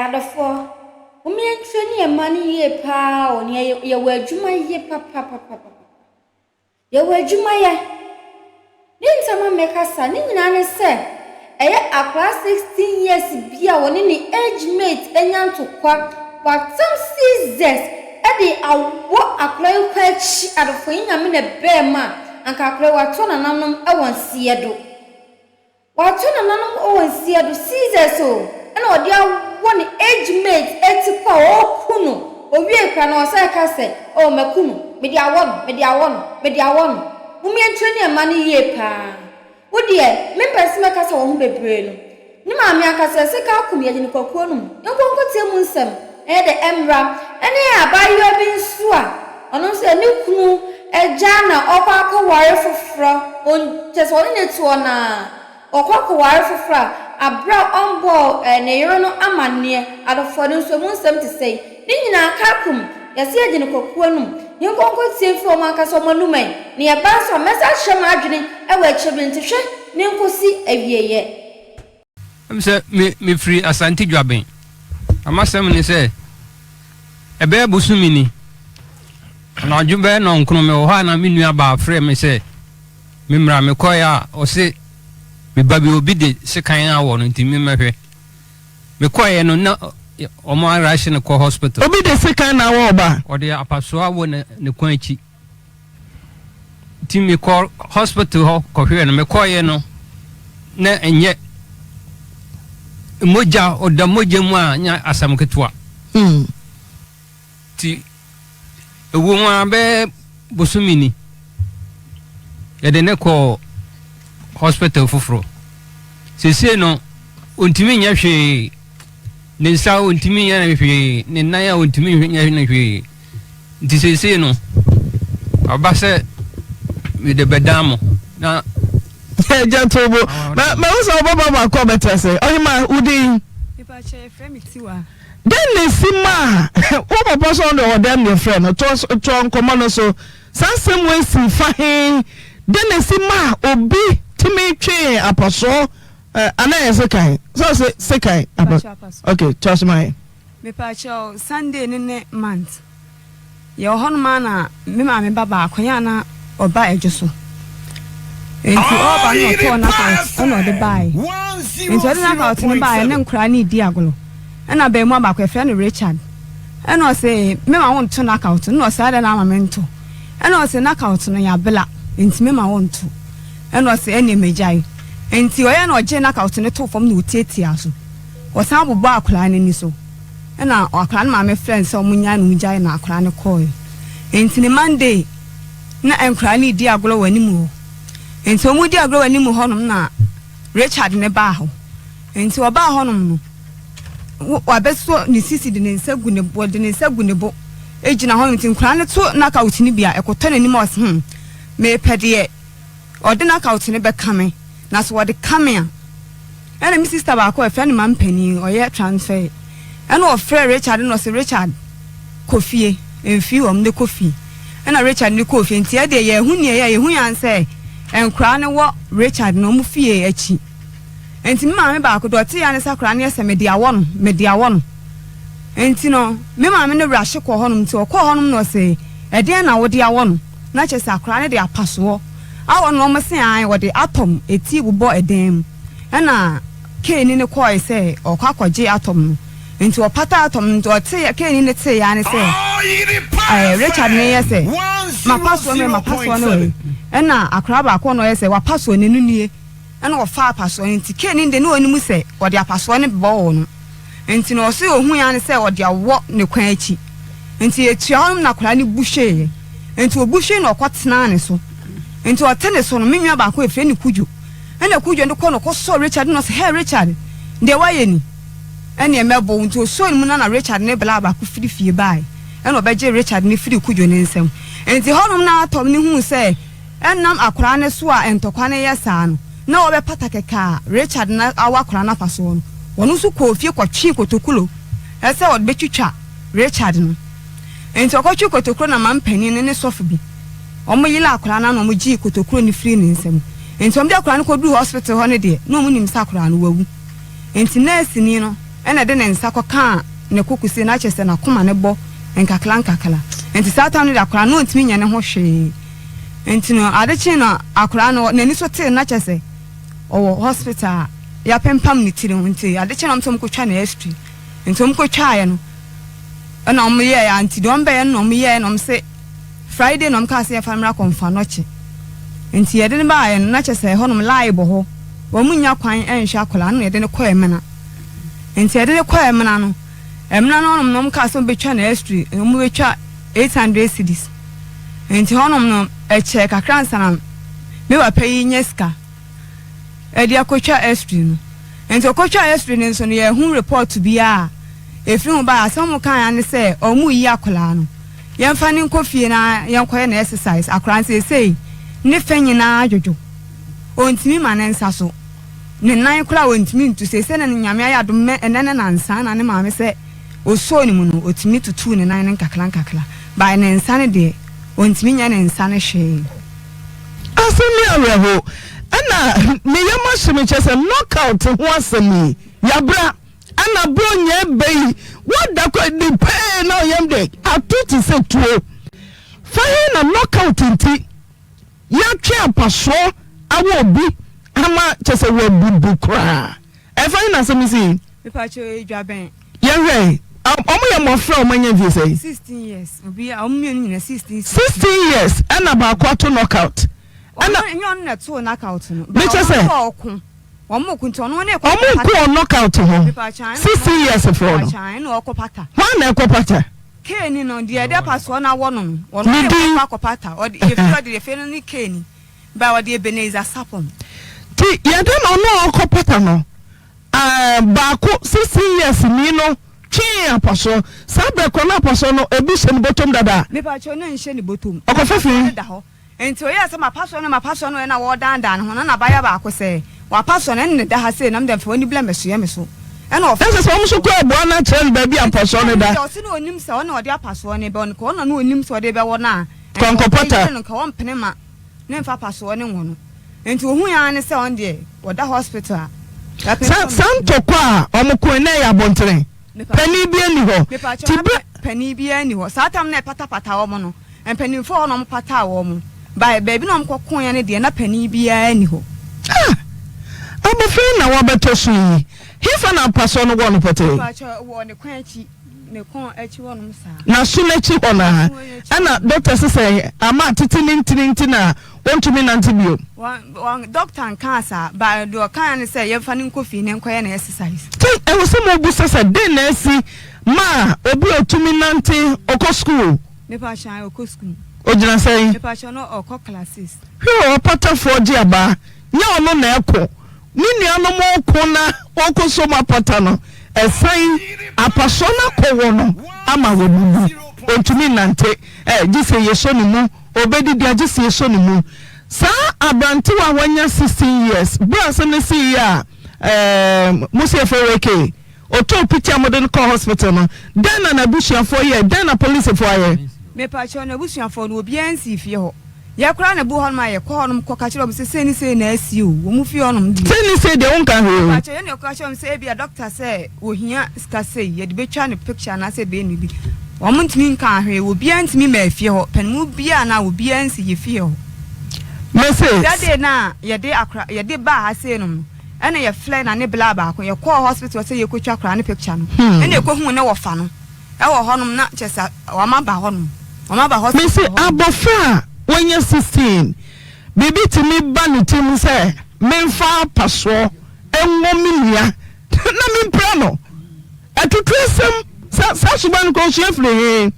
Adɔfoɔ, mom yɛntrɛni yɛn mma no yie paa o, nea yɛwɔ adwuma yɛ papapapapa. Yɛwɔ adwuma yɛ. Ne ntam a mɛkasa ne nyinaa ne sɛ, ɛyɛ akwadaa 16 years bi a ɔne ne age mate anya ntokwa, watam scissors de awɔ akwadaa yi kɔ akyi, adɔfoɔ yi Nyame na ɛbɛɛ mu a, anka akwadaa yi wato nananom wɔ nseɛ do. Wato nananom wɔ nsia do, scissors o, ɛna ɔde awɔ ne age mate eti kɔ a ɔɔku no, owiei koraa no ɔsan ka sɛ, oh maku no, mede awɔ no, mede awɔ no, mede awɔ no. Mom yɛnkyerɛ ne mma no yie paa. Wo deɛ, mempɛ sɛ mɛkasa wɔ ho bebree no, ne maame ankasa ɛsɛ ka akum yɛgye no kwakuo no mu, yɛnkɔ nkɔtie mu nsɛm, ɛyɛ dɛ ɛmmra, ɛne abaayewa bi nso a ɔno nso ne kunu agya na ɔkɔ akɔware foforɔ, ɔn, kyerɛ sɛ ɔne no te hɔ no ara, ɔkɔ akɔware foforɔ a, aberɛ a ɔmbɔɔ ne yere no amanneɛ, adɔfoɔ no nso, emu nsɛm te sɛi, ne nyinaa Kakum, yɛse yɛgye no kwaku anum, yɛnkɔ nkɔtie mfiri wɔn ankasa wɔn anum ɛ, na yɛba nso a, mɛsan akyerɛ m'adwene wɔ akyire bi, nti hwɛ ne nkɔsi awieɛ. Ɛm sɛ me mefiri Asante Dwaben. Na m'asɛm ne sɛ, ɛbɛyɛ bosome ni, anadwo bɛyɛ nnɔnkron mewɔ hɔ a na me nua baa frɛɛ me sɛ memmra. Mekɔeɛ a ɔse me ba bi obi de sekan awɔ no nti memmɛhwɛ. Mekɔeɛ no na wɔn arahye no kɔ hospital. Obi de sekan na awɔ wo ba? Ɔde apasoɔ awɔ ne kɔn akyi. Nti mekɔ hospital hɔ kɔhwɛɛ no, mekɔeɛ no na ɛnyɛ mogya, ɔda mogya mu a nyɛ asɛm ketewa. Hmm. Nti ɛwɔ mu a bɛyɛ bosome ni, yɛde ne kɔɔ hospital foforɔ. Seesei no, ɔntumi nyɛ hwee, ne nsa ɔntumi nyɛ no hwee, ne nan a ɔntumi nyɛ no hwee. Nti seesei no, aba sɛ mede bɛdan mo na. Agya Tobo, ma mahu sɛ ɔbɛba baako a ɔbɛte ase. Ɔhema, wo din? Mepakyɛ yɛfrɛ me Tiwa. Dɛn na esi maa wo papa sɛ ɔno deɛ ɔwɔ dɛm na yɛfrɛ no? Toa so, toa nkɔmmɔ no so. Saa asɛm wei sii fa he? Dɛn na esi maa obi tumi twee apɔsoɔ eh, anaa ɛyɛ sekan? Sɛ ɔse sekan, apa, Mepakyɛ apasoɔ. okay, toa so ma yɛn. Mepakyɛw, Sunday no ne month. Yɛwɔ hɔnom ara na me maame ba baako yɛ a na ɔba adwo so. Nti ɔreba no na ɔtɔɔ knockout ɛna ɔde baeɛ. Nti ɔde knockout no baeɛ ne nkoraa no redi agorɔ. Ɛna abarimaa baako yɛfrɛ no Richard. Ɛna ɔse mema wo nto knockout no. Ɛna ɔse adɛn na ama mento. Ɛna ɔse knockout no yɛabela nti mema wo nto. Ɛna ɔse ɛneɛ magyae. Nti ɔyɛ na ɔgyee knockout no too fam na ɔtiatiaa so. Wɔsan bobɔɔ akwadaa no ani so, ɛna akwadaa no maame frɛɛ no sɛ wɔnnyae no, wɔgyaee no na akwadaa no kɔeɛ. Nti ne Monday na nkwadaa no redi agorɔ wɔ anim hɔ. Nti wɔredi agorɔ wɔ anim hɔnom na Richard ne baa hɔ. Nti ɔbaa hɔnom no, wabɛsɔ ne sisi de ne nsa gu ne bo, de ne nsa gu ne bo gyina hɔnom. Nti nkwadaa no to knockout no bi a, ɛkɔtɔ n'anim a ɔse hmm, mepɛ deɛ Ɔde knockout no bɛka me, na sɛ ɔde ka me a, ɛna me sister baako a yɛfrɛ no Mampanin, ɔyɛ transfer, ɛna ɔfrɛɛ Richard na ɔse Richard kɔ fie, mfii hɔ ne kɔ fie. Ɛna Richard ne kɔɔ fie, nti ɛdeɛ yɛahu nea ɛyɛ, yɛhu yɛn sɛ nkoraa no wɔ Richard na ɔmo fie akyi. Nti me maame baako deɛ ɔte yɛ ne sɛ akoraa no yɛ sɛ mede awɔ no, mede awɔ no. Nti no, me maame no rush kɔɔ hɔnom, nti ɔkɔɔ hɔnom na ɔse ɛdeɛn na wode awɔ no? Na kyerɛ sɛ akwadaa no de apasoɔ awɔ no na wɔn se ae wɔde atom eti bobɔ ɛdan mu ɛna keeni no kɔɔe sɛ ɔkɔ akɔgye atom no nti ɔpata atom no nti ɔte keeni no tee ya ne sɛ ɛɛ Richard ne yɛ sɛ mapasoɔ no mapasoɔ no wɔ ɛna akwadaa baako na ɔyɛ sɛ wapasoɔ no nie. Ɛna ɔfaa apasoɔ no nti Kain de na ɔnim sɛ ɔde apasoɔ no bɛwɔ no nti no ɔse ɔhui ara ne sɛ ɔde awɔ ne kwan akyi nti ɛtua hɔ nom na akwadaa no bu hweeɛ nti ɔbu hwee na ɔkɔ tenaa ne so nti ɔte ne so no me nua baako ɛfrɛ no Kudwo ɛna Kudwo no kɔ no kɔsɔ Richard na ɔse hey Richard deɛ wayɛ ni ɛneɛ mɛbɔ wo nti ɔsɔɔ ne mu na na Richard ne bla baako firi fie baeɛ ɛna ɔbɛgye Richard no firi Kudwo ne nsam nti hɔnom na Tom no huu sɛ Ɛnam akwadaa no so a ntɔkwa no reyɛ saa no, na wɔbɛpata kɛkɛ a Richard na awɔ akwadaa no afa soɔ no, ɔno nso kɔɔ fie kɔtwee kotokuro sɛ ɔde bɛtwitwa Richard no. Enti ɔkɔtwee kotokuro na mampanin no ne sɔfo bi, wɔyeree akwadaa no ano na wɔgyee kotokuro no firii ne nsam. Enti wɔde akwadaa no kɔduruu hospital hɔ no deɛ, na wɔnim sɛ akwadaa no wawu. Enti nɛɛseni no. Ɛna ɛde ne nsa kɔkaa ne koko sei na kyerɛ sɛ n'akoma no bɔ nkakra nkakra. Nti saa tam no de akwadaa no ɔntumi nyɛ ne ho hwee. Nti no ade kyee no akwadaa no n'ani so tee no na kyerɛ sɛ ɔwɔ hospital a yɛapempam ne tiri ho. Nti ade kyee no wɔn sɛ wɔnkɔtwa no x-ray. Nti wɔkɔtwaeɛ no ɛna wɔyɛɛ a nti deɛ wɔbɛyɛ no na wɔyɛɛ na wɔse Friday na wɔkaa sɛ yɛmfa no mmra Kɔmfoanɔkye. Nti yɛde no baeɛ no na kyerɛ sɛ ɛhɔnom line bɔ hɔ. Wɔnnya kwan nhwɛ akwadaa no na yɛde no kɔɔ Emena. Nti yɛde no kɔɔ Emena no, Emena no hɔnom no wɔkaa sɛ wɔbɛtwa no x-ray, wɔbɛtwa 800 cedis. Nti hɔnom no ɛkyɛɛ kakra ansa na me papa yi nya sika de akɔtwa x-ray no. Nti ɔkɔtwaa x-ray no nso no yɛanhu report biara a ɛfiri ho baeɛ. Asɛm a wɔkaeɛ ara ne sɛ wɔreyi akwadaa no, yɛmfa no nkɔ fie na yɛnkɔyɛ no exercise. Akwadaa no seesei ne fɛ nyinaa adwodwo, ɔntumi ma ne nsa so. Ne nan koraa ɔntumi ntu. Seesei no Nyame ayɛ adom mɛ ɛnɛ ne nansa na ne maame sɛ ɔsɔɔ ne mu no ɔtumi tutuu ne nan no nkakra nkakra but ne nsa no deɛ ɔntumi nyɛ ne nsa no hwee. Asɛm yi awerɛho ɛna me yam ahye me kyerɛ sɛ knock out ho asɛm yi yabra ɛna bronya ɛbɛ yi wada kɔ de pɛɛ na ɔyam de ato te sɛ tuo fa he na knock out nti Yɛatwe apasoɔ awɔ obi ama kyɛ sɛ wabubu koraa. Ɛfa he na asɛm yi sii? Mepakyɛw edwa bɛn? Yɛnhwɛ, ɔmo yɛ mmɔfra a ɔmo anya mfie sɛn? 16 years, obi a ɔmo mmienu nyinaa 16 16. 16 years ɛna baako ato knock out. Ɛna. Ɔno nyɛ ɔno na ɛtoo knock out no. Mekyɛ sɛ. Ɔno ɔko. Wɔn ko nti ɔno ne kɔ. Wɔn ko wɔ knock out ho. 16 years foɔ no. Mepakyɛw ɛna ɔkɔ pata. Hwan na ɛkɔ pata? Keeni no, deɛ ɛde apasoɔ no awɔ no no, ɔno na ɛkɔ akɔpata. Ɔde, yɛfiri ɔde yɛfiri no ne Keeni, ba ɔde Ebenezer Sarpong. Nti yɛde no ɔno a ɔkɔpata no, ɛɛ, baako, 16 years ni no twee apasoɔ. Saa berɛ korɔ no apasoɔ no, ebi hyɛ ne bɔtɔm dada. Mepakyɛw, na ɛnhyɛ ne bɔtɔm. Ɔkɔfa firi. Apasoɔ no da hɔ. Enti ɔyɛɛ sɛ m'apasoɔ no m'apasoɔ no ɛna wɔredaadaa ne ho na n'abaayewa baako sɛ, W'apasoɔ no ɛne no da ha sei na me deɛ mfa w'ani bla mmɛsoɛ me so. Ɛna ɔfaa Ɛsɛ sɛ wɔn nso kɔ ɛboa no akyerɛ no baabi a apasoɔ no da. Enti ɔse na ɔnim sɛ ɔna ɔde apasoɔ no rebɛwɔ no, nka ɔna na ɔnim sɛ ɔde rebɛwɔ no a, nka ɔbɛyere no, nka ɔmpene ma ne mfa apasoɔ no nwɔ no. Enti ɔhui ara ne sɛ ɔno deɛ ɔda hospital a Sa saa ntɔkwa a wɔn koe na ɛyɛ abɔntene. Panin biara nni hɔ. Mepakyɛw, Ti na bɛ. panin biara nni hɔ. Saa tam no a ɛpatapata wɔn no, Mpanimfoɔ hɔ na wɔpataa wɔn. By baabi na wɔkɔkoeɛ no deɛ, na panin biara nni hɔ. Ah! Abɔfra yi na wabɛtɔ so yi, hefa na apasɔ no wɔ no pɔtee? Mpakyɛ, wɔ ne kɔn akyi, ne kɔn akyi hɔnom saa. N'aso no akyi hɔ no ara. Ɛna dɔkta se sɛ ama atete ne ntini nti na ɔntumi nnante bio. Wɔn, wɔn, dɔkta nkaa saa, but deɛ ɔkaeɛ ne sɛ yɛmfa no nkɔ fie na yɛnkɔyɛ no exercise. Nti ɛwɔ sɛ mobisa sɛ dɛn na asi ma obi a ɔtumi nante, ɔkɔ sukuu, Mepakyɛw ae ɔkɔ sukuu. Ogyina sɛn? Mepakyɛw no ɔkɔ class sis. Hwɛ ɔpatafoɔ gye abaa nyɛ ɔno na ɛko ne nuanom reko na ɔkɔ som apata no ɛsan apasoɔ no akɔ wɔ no ama wabubu ɔntumi nnante ɛ gye sɛ yɛsɔ ne mu ɔbɛdidi a gye sɛ yɛsɔ ne mu saa abrantewa a wanya 16 years berɛ asɛm no sii yɛ a ɛɛ mo sɛ yɛfrɛ wei kee Ɔtɔɔ piti a wɔde no kɔɔ hospital no, dɛn na n'abusuafoɔ yɛe? Dɛn na polisifoɔ ayɛ? Mepakyɛw, n'abusuafoɔ no, obiara nsii fie hɔ. Yɛ koraa na ebi wɔ hɔnom a yɛkɔ hɔnom kɔka kyerɛ wɔn sɛ sei ne sei na asi o, wɔn fie hɔnom deɛ. Sei ne sei deɛ wonka hwee o. Mepakyɛw, yɛn na yɛkɔka kyerɛ wɔn sɛ ebia dɔkta sɛ ohia sika sei, yɛde betwa no picture anaasɛ ɛbɛyɛ no bi. Wɔn ntumi nkaa hwee, obiara ntumi mmaa fie hɔ, panimu biara anaa obiara nsi yɛ fie hɔ. Mese. That day no a yɛde akora, yɛde baa ha sei nom no. Ɛna yɛ flɛ na ne bla baako yɛ kɔɔ hospital sɛ yɛ kɔ twa koraa ne picture no ɛna yɛ kɔ huu ne wɔfa no ɛwɔ hɔ nom na kyɛ sɛ wɔn aba hɔ nom wɔn aba hospital Mese hɔ nom. abɔfra a wanya 16 biribi tumi ba ne tirim sɛ memfa apasoɔ nwɔ me nua na mempira no. Atuturasɛm, sa saa suban no koraa osua firi he?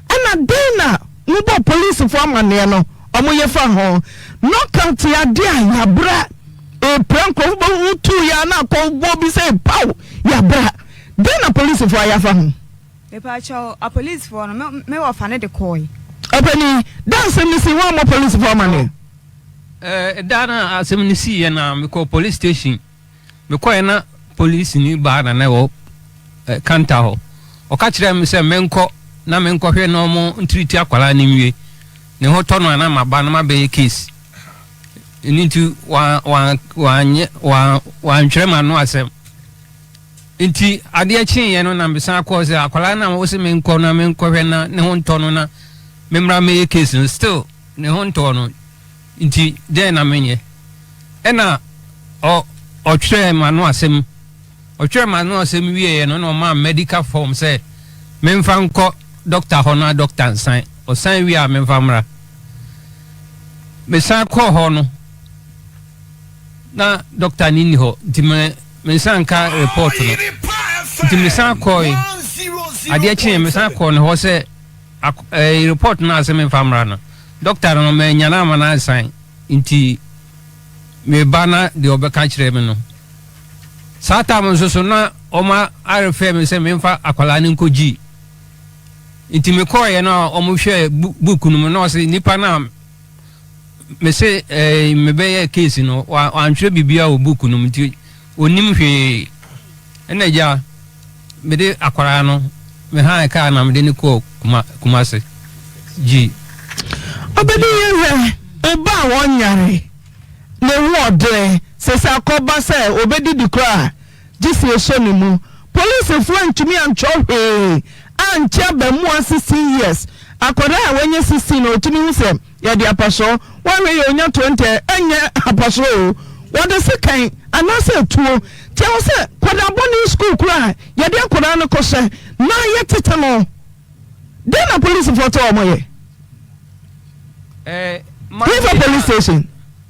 Ɛna dɛn na mobɔɔ polisifoɔ amanneɛ no ɔmo yɛ fa ho? Knockout yɛ adeɛ a yɛabra, epira nkurɔfo bɛ wotuu yɛ a na akɔ bɔ bi sɛ paw, yɛabra. Dɛn na polisifoɔ ayɛ afa ho? Mepaakyɛw, apolisifoɔ no, me me wɔfa no de kɔɔe. Ɔpanin, da asɛm no sii, woammɔ polisifoɔ amanneɛ? Ɛɛ, da no a asɛm no siiɛ no a, mekɔɔ police station. Mekɔeɛ na polisini baa na na ɛwɔ kanta hɔ. Ɔka kyerɛɛ me sɛ menkɔ na menkɔhwɛ na ɔmo ntiriti akwadaa no nwie. Ne ho tɔ no a na maba na mabɛyɛ case. Ɛno nti wanyɛ wantwerɛ m'ano asɛm. Nti adeɛ kyeeɛ no na mesan kɔɔ sɛ akwadaa no a wose menkɔ na menkɔhwɛ na ne ho ntɔ no na memmra mɛyɛ case no still ne ho ntɔɔ no nti dɛn na menyɛ ɛna ɔ ɔtwerɛɛ m'ano asɛm ɔtwerɛɛ m'ano asɛm wieeɛ no na ɔmaa medical form sɛ memfa nkɔ doctor hɔ na doctor nsan ɔsan wie a memfa mmra mesan kɔɔ hɔ no na doctor no nni hɔ nti me mensan nka report no nti mesan kɔe adeɛ kyeeɛ mesan kɔɔ ne hɔ sɛ ɛɛ report no a sɛ memfa mmra no doctor no manya no ama no asan nti meba na deɛ ɔbɛka kyerɛ me no saa tam nso so na ɔma arefɛ me sɛ memfa akwadaa no nkɔgyi nti mekɔɔeɛ no a ɔmohwɛ book no mu na ɔse nipa no a Mese eh, mebɛyɛɛ case no, wantwerɛ biribiara wɔ book no mu nti ɔnnim hwee. Ɛna agya, mede akwaraa no, mehae kaa na mede no kɔɔ Kuma, Kumase. Gyi. Ɔbɛdi yɛhwɛ wo ba a ɔnyare ne ho ɔdene sese akɔba sɛ ɔbɛdidi koraa a gye sɛ yɛsɔ ne mu. Polisifoɔ antumi antwerɛ hwee ankye abaamua 16 years akwadaa a wanya 16 na ɔtumi hu sɛ Yɛde apasɔɔ, woanhwɛ yie a onya 20 a ɛnyɛ apasɔɔ oo, wɔde sekan anaasɛ atuo. Nti ɛwɔ sɛ kwadaa bɔne sukuu koraa a yɛde akwadaa no kɔhyɛ na yɛtete no. Dɛn na polisifoɔ te wɔn yɛ? Eh, Hefa police station?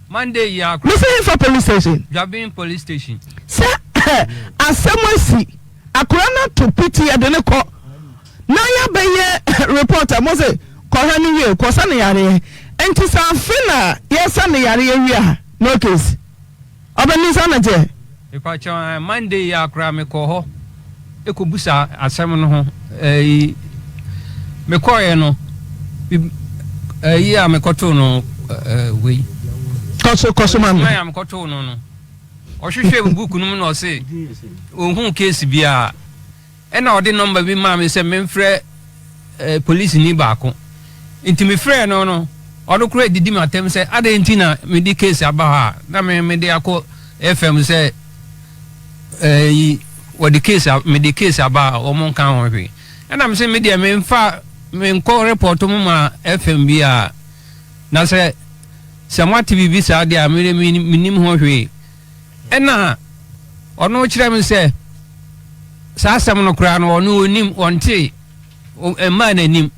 Monday yi akora. Mese hefa police station? Dwabin police station. Sɛ asɛm asi, akwadaa no ato piti yɛde no kɔ. Na yɛabɛyɛ report a mose kɔhwɛ no wie kɔsa no yareɛ nti sɛ afe na yɛsa no yareɛ wie a no case ɔbɛni saa na teɛ. Mepakyɛw eh, Monday yi ara koraa mekɔɔ hɔ kɔbusa asɛm no ho ɛyi mekɔɔeɛ no ɛyi a mekɔtoo no ɛɛ wei. Kɔso kɔso ma me. a mekɔtoo no no ɔhwehwɛ book no mu na ɔse ɔnhuu case biara. Ɛnna ɔde nɔmba bi maa me sɛ memfrɛ eh, polisini baako. Nti mefrɛɛ no no, ɔno koraa didi me atɛm sɛ adɛn nti na mede case aba hɔ a na me mede akɔ FM sɛ eh, wɔde case mede case aba a wɔn nka ho hwee. Ɛnna me sɛ me deɛ memfa menkɔ report mo ma FM bi a na sɛ sɛ moate biribi saa deɛ a me menim ho hwee. Ɛnna ɔno kyerɛ me sɛ saa asɛm no koraa no ɔno ɔnim, ɔntee, ɛmmaa n'anim.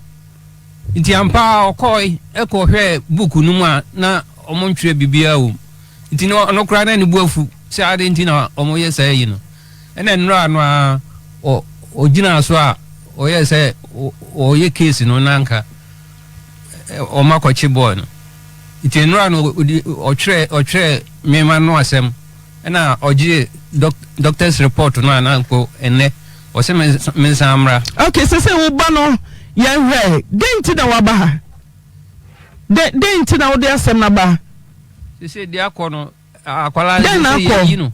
Nti ampa ara ɔkɔe kɔhwɛɛ buku no mu a na wɔntwerɛ biribiara wɔ mu. Nti no ɔno koraa na ne bo afu sɛ adɛn nti na wɔyɛ saa yi no. Ɛnna nnora no ara ɔgyinaa so a ɔyɛɛ sɛ ɔyɛ case no na anka wɔakɔkye boy no. Nti nnora no ɔtwerɛ ɔtwerɛ mema no asɛm ɛna ɔgye doctor's report no a na mpo ɛnnɛ ɔsɛ mensan mmra. Ok sese wo ba no yɛn hwɛ dɛn nti na waba ha dɛn dɛn nti na wode asɛm no aba. Sese deɛ akɔ no akwadaa no sese yɛyi no.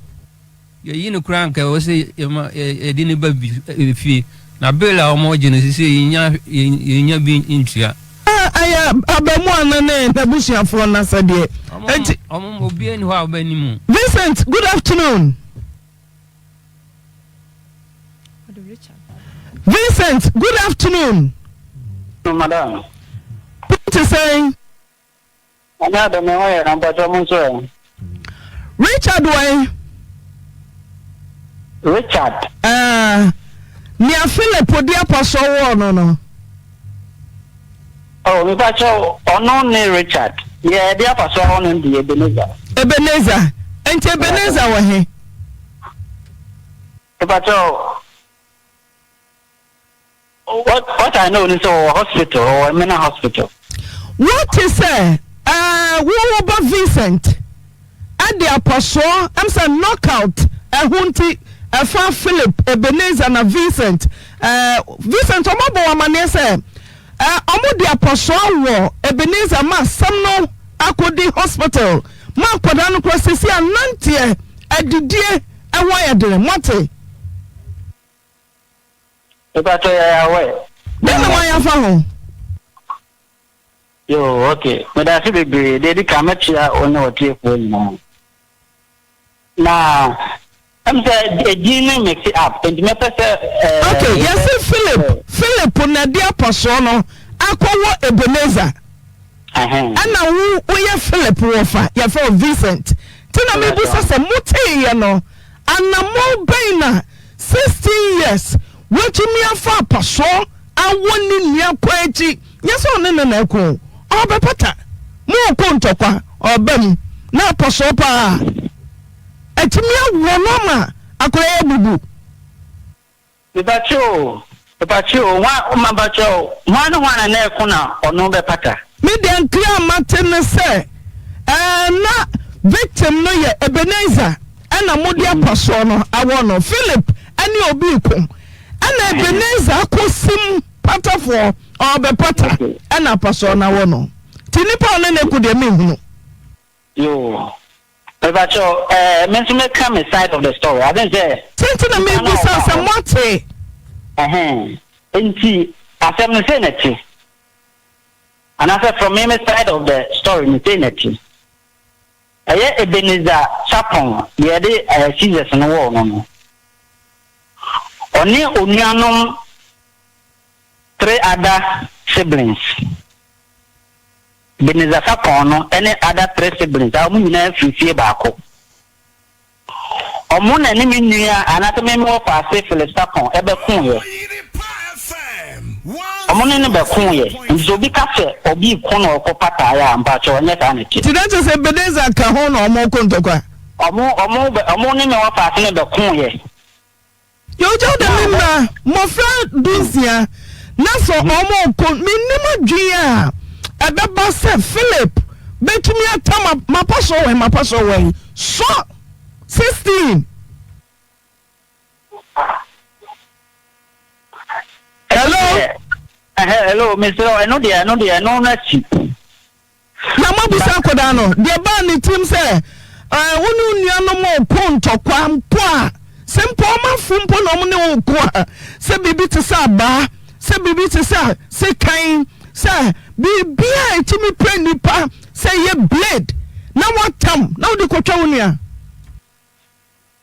Yɛyi no koraa anka ɛwɔ sɛ yɛma yɛde no ba bi fie na bill a wɔgye no sisi yɛnya yɛnya bi ntua. Ɛyɛ abamuwa no ne n'abusuafoɔ no asɛdeɛ. Enti. Wɔn obiara nni hɔ a ɔbɛnim o. Vincent, good afternoon. Vincent, good afternoon. Madam. Te sɛn? Nyame adom me ho yɛ na mpakyɛw mo nso ɛ? Richard wɔ he? Richard. Ɛɛ, nea Philip de apɔsɔ wɔɔ no no. Oh, mepakyɛw, ɔno ne Richard. Deɛ ɛde apɔsɔ awɔ no de Ebenezer. Ebenezer. Nti Ebenezer wɔ he? Mepakyɛw. What what I know ni sɛ ɔwɔ hospital, ɔwɔ Emena hospital. Wote sɛ ɛɛ wo wo ba Vincent ɛde apɔsoɔ ɛm sɛ knockout ɛho nti ɛfa Philip, Ebenezer na Vincent ɛɛ Vincent ɔmo abɔ wo amaneɛ sɛ ɛɛ ɔmo de apɔsoɔ awɔ Ebenezer ma asɛm no akɔdi hospital ma akwadaa no koraa sɛsi ananteɛ adidie ɛho ayɛ dene moate? Mepakyɛw yɛyɛ aware. Dɛn na moayɛ afa ho? Yoo ok, medase bebree, deɛ edi kan mɛkyea wo ne w'atiefoɔ nyinaa. Na. Ɛm sɛ edin no mix up nti mɛpɛ sɛ ɛɛ. Ok, yɛse Philip, Philip na ɛde apɔsoɔ no akɔwɔ Ebenezer. Ɛna wo woyɛ Philip wɔfa, yɛfrɛ wo Vincent. Nti na mebusa sɛ moteeɛ no, anammɔn bɛn na 16 years watumi afa apasoɔ awɔ ne nua kwan akyi, nyɛ sɛ ɔne no na ɛko o, ɔrebɛpata, moreko ntɔkwa, ɔreba mu na apasoɔ paa. Atumi awɔ no ama akwadaa yi abubu. Mepakyɛ o, mepakyɛ o, hwan, mapakyɛ o, hwan ne hwan na na ɛko na ɔno bɛpata? Me deɛ nkra a mate ne sɛ ɛɛ na victim no yɛ Ebenezer ɛna mode apasoɔ no awɔ no, Philip ɛne obi reko ɛna Ebenezer akɔ sim patafoɔ ɔrebɛpata ɛna apasoɔ no awɔ no nti nipa a ɔne no reko deɛ menhunu. Yoo. Mepakyɛw eh, me nso mɛka me side of the story. I think sɛ. Sɛ nti na mebisa sɛ moate. Ɛhɛn, nti asɛm no sei na ɛte. Anaasɛ from me me side of the story no sei na ɛte. Ɛyɛ Ebenezer Sarpong deɛ yɛde eh, scissors no wɔɔ no no. Ɔne onuanom three other siblings. Ebenezer Sarpong no ne other three siblings a wɔn nyinaa firi fie baako. Wɔn na ne me nua anaasɛ me me wɔfaase Philip Sarpong bɛkoeɛ. Wɔn ne no bɛkoeɛ. Nti sɛ obi ka sɛ obi reko na ɔrekɔ pataeɛ a, mpakyɛw ɛnyɛ saa na ɛte. Nti na kyerɛ sɛ Ebenezer ka ho na wɔreko ntɔkwa? Wɔn, wɔn, wɔn ne me wɔfaase no bɛkoeɛ. Yɛwogyaw dɛm mma mmofra dunsia na sɛ wɔreko. Minnim adwene a ɛbɛba sɛ Philip betumi atam m'apɔsɔ wɔ he, m'apɔsɔ wɔ he. Sɔ 16. Hello? Hello, mesrɛ wo, ɛno deɛ, ɛno deɛ, ɛno no akyi. Na moabisa akwadaa no deɛ ɛbaa ne tirim sɛ, Ɛɛ, wo ne wo nuanom reko ntɔkwa mpo a, sɛ mpo wɔn afo mpo na wɔne wo reko a, sɛ biribi te sɛ abaa, sɛ biribi te sɛ sekan, sɛ biribi a ɛtumi pira nnipa, sɛ ɛyɛ blade, na woatam na wode kɔtwa wo nua.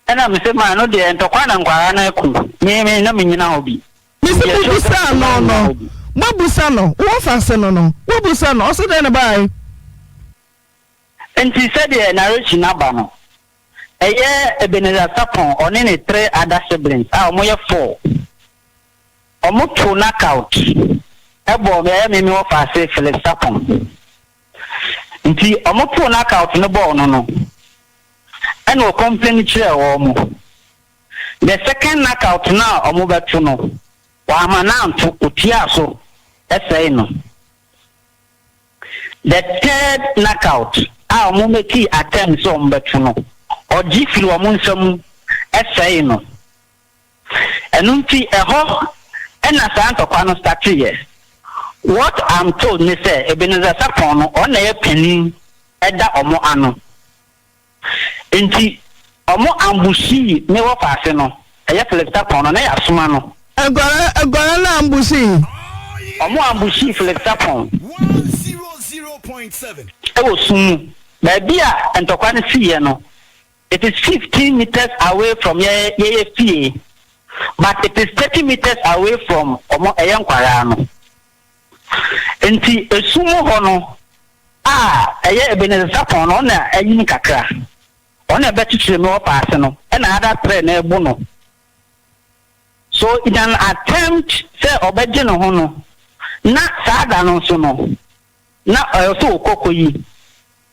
Ɛna mese ma ɛno deɛ ntɔkwa na nkwadaa no ako, me me na mennyina hɔ bi. Mese mobisaa no no, moabusa no, wo wɔfase no no, woabusa no, ɔse dɛn na ɛbaeɛ? Nti sɛdeɛ narration no aba no, ɛyɛ Ebenezer Sarpong ɔne ne three other siblings a wɔyɛ four, wɔtoo knockout bɔɔ me, ɛyɛ me me wɔfase Philip Sarpong. Nti wɔtoo knockout no bɔɔ no no, ɛna ɔcomplain kyerɛɛ wɔn. The second knockout no a wɔbɛto no, wamma no anto, otiaa so sɛee no. The third knockout a wɔmekii attempt sɛ wɔbɛto no, ɔgye firi wɔn nsa mu sɛee no. Ɛno nti ɛhɔ na saa ntɔkwa no starteeɛ. What I'm told ne sɛ Ebenezer Sarpong no, ɔno na ɛyɛ panin da wɔn ano. Enti ɔmo ambushii me wɔfaase no, ɛyɛ Philip Sarpong no, na yɛasoma no. Aguara, aguara no ambushii. Ɔmo ambushii Philip Sarpong wɔ sum mu. Baabi a ntɔkwa no siiɛ no, it is 15 metres away from yɛ yɛyɛ fie, but it is 30 metres away from ɔmo, ɛyɛ nkwaraa no. Enti esum mu hɔ no a ɛyɛ Ebenezer Sarpong no, ɔno na anyin kakra. Ɔno na ɛbɛkyekyere me ɔpaase no, ɛna ada trɛ na ɛbo no. So in an attempt sɛ ɔbɛgye ne ho no, na saa da no nso no, na ɛwɔ sɛ ɔkɔ kɔyi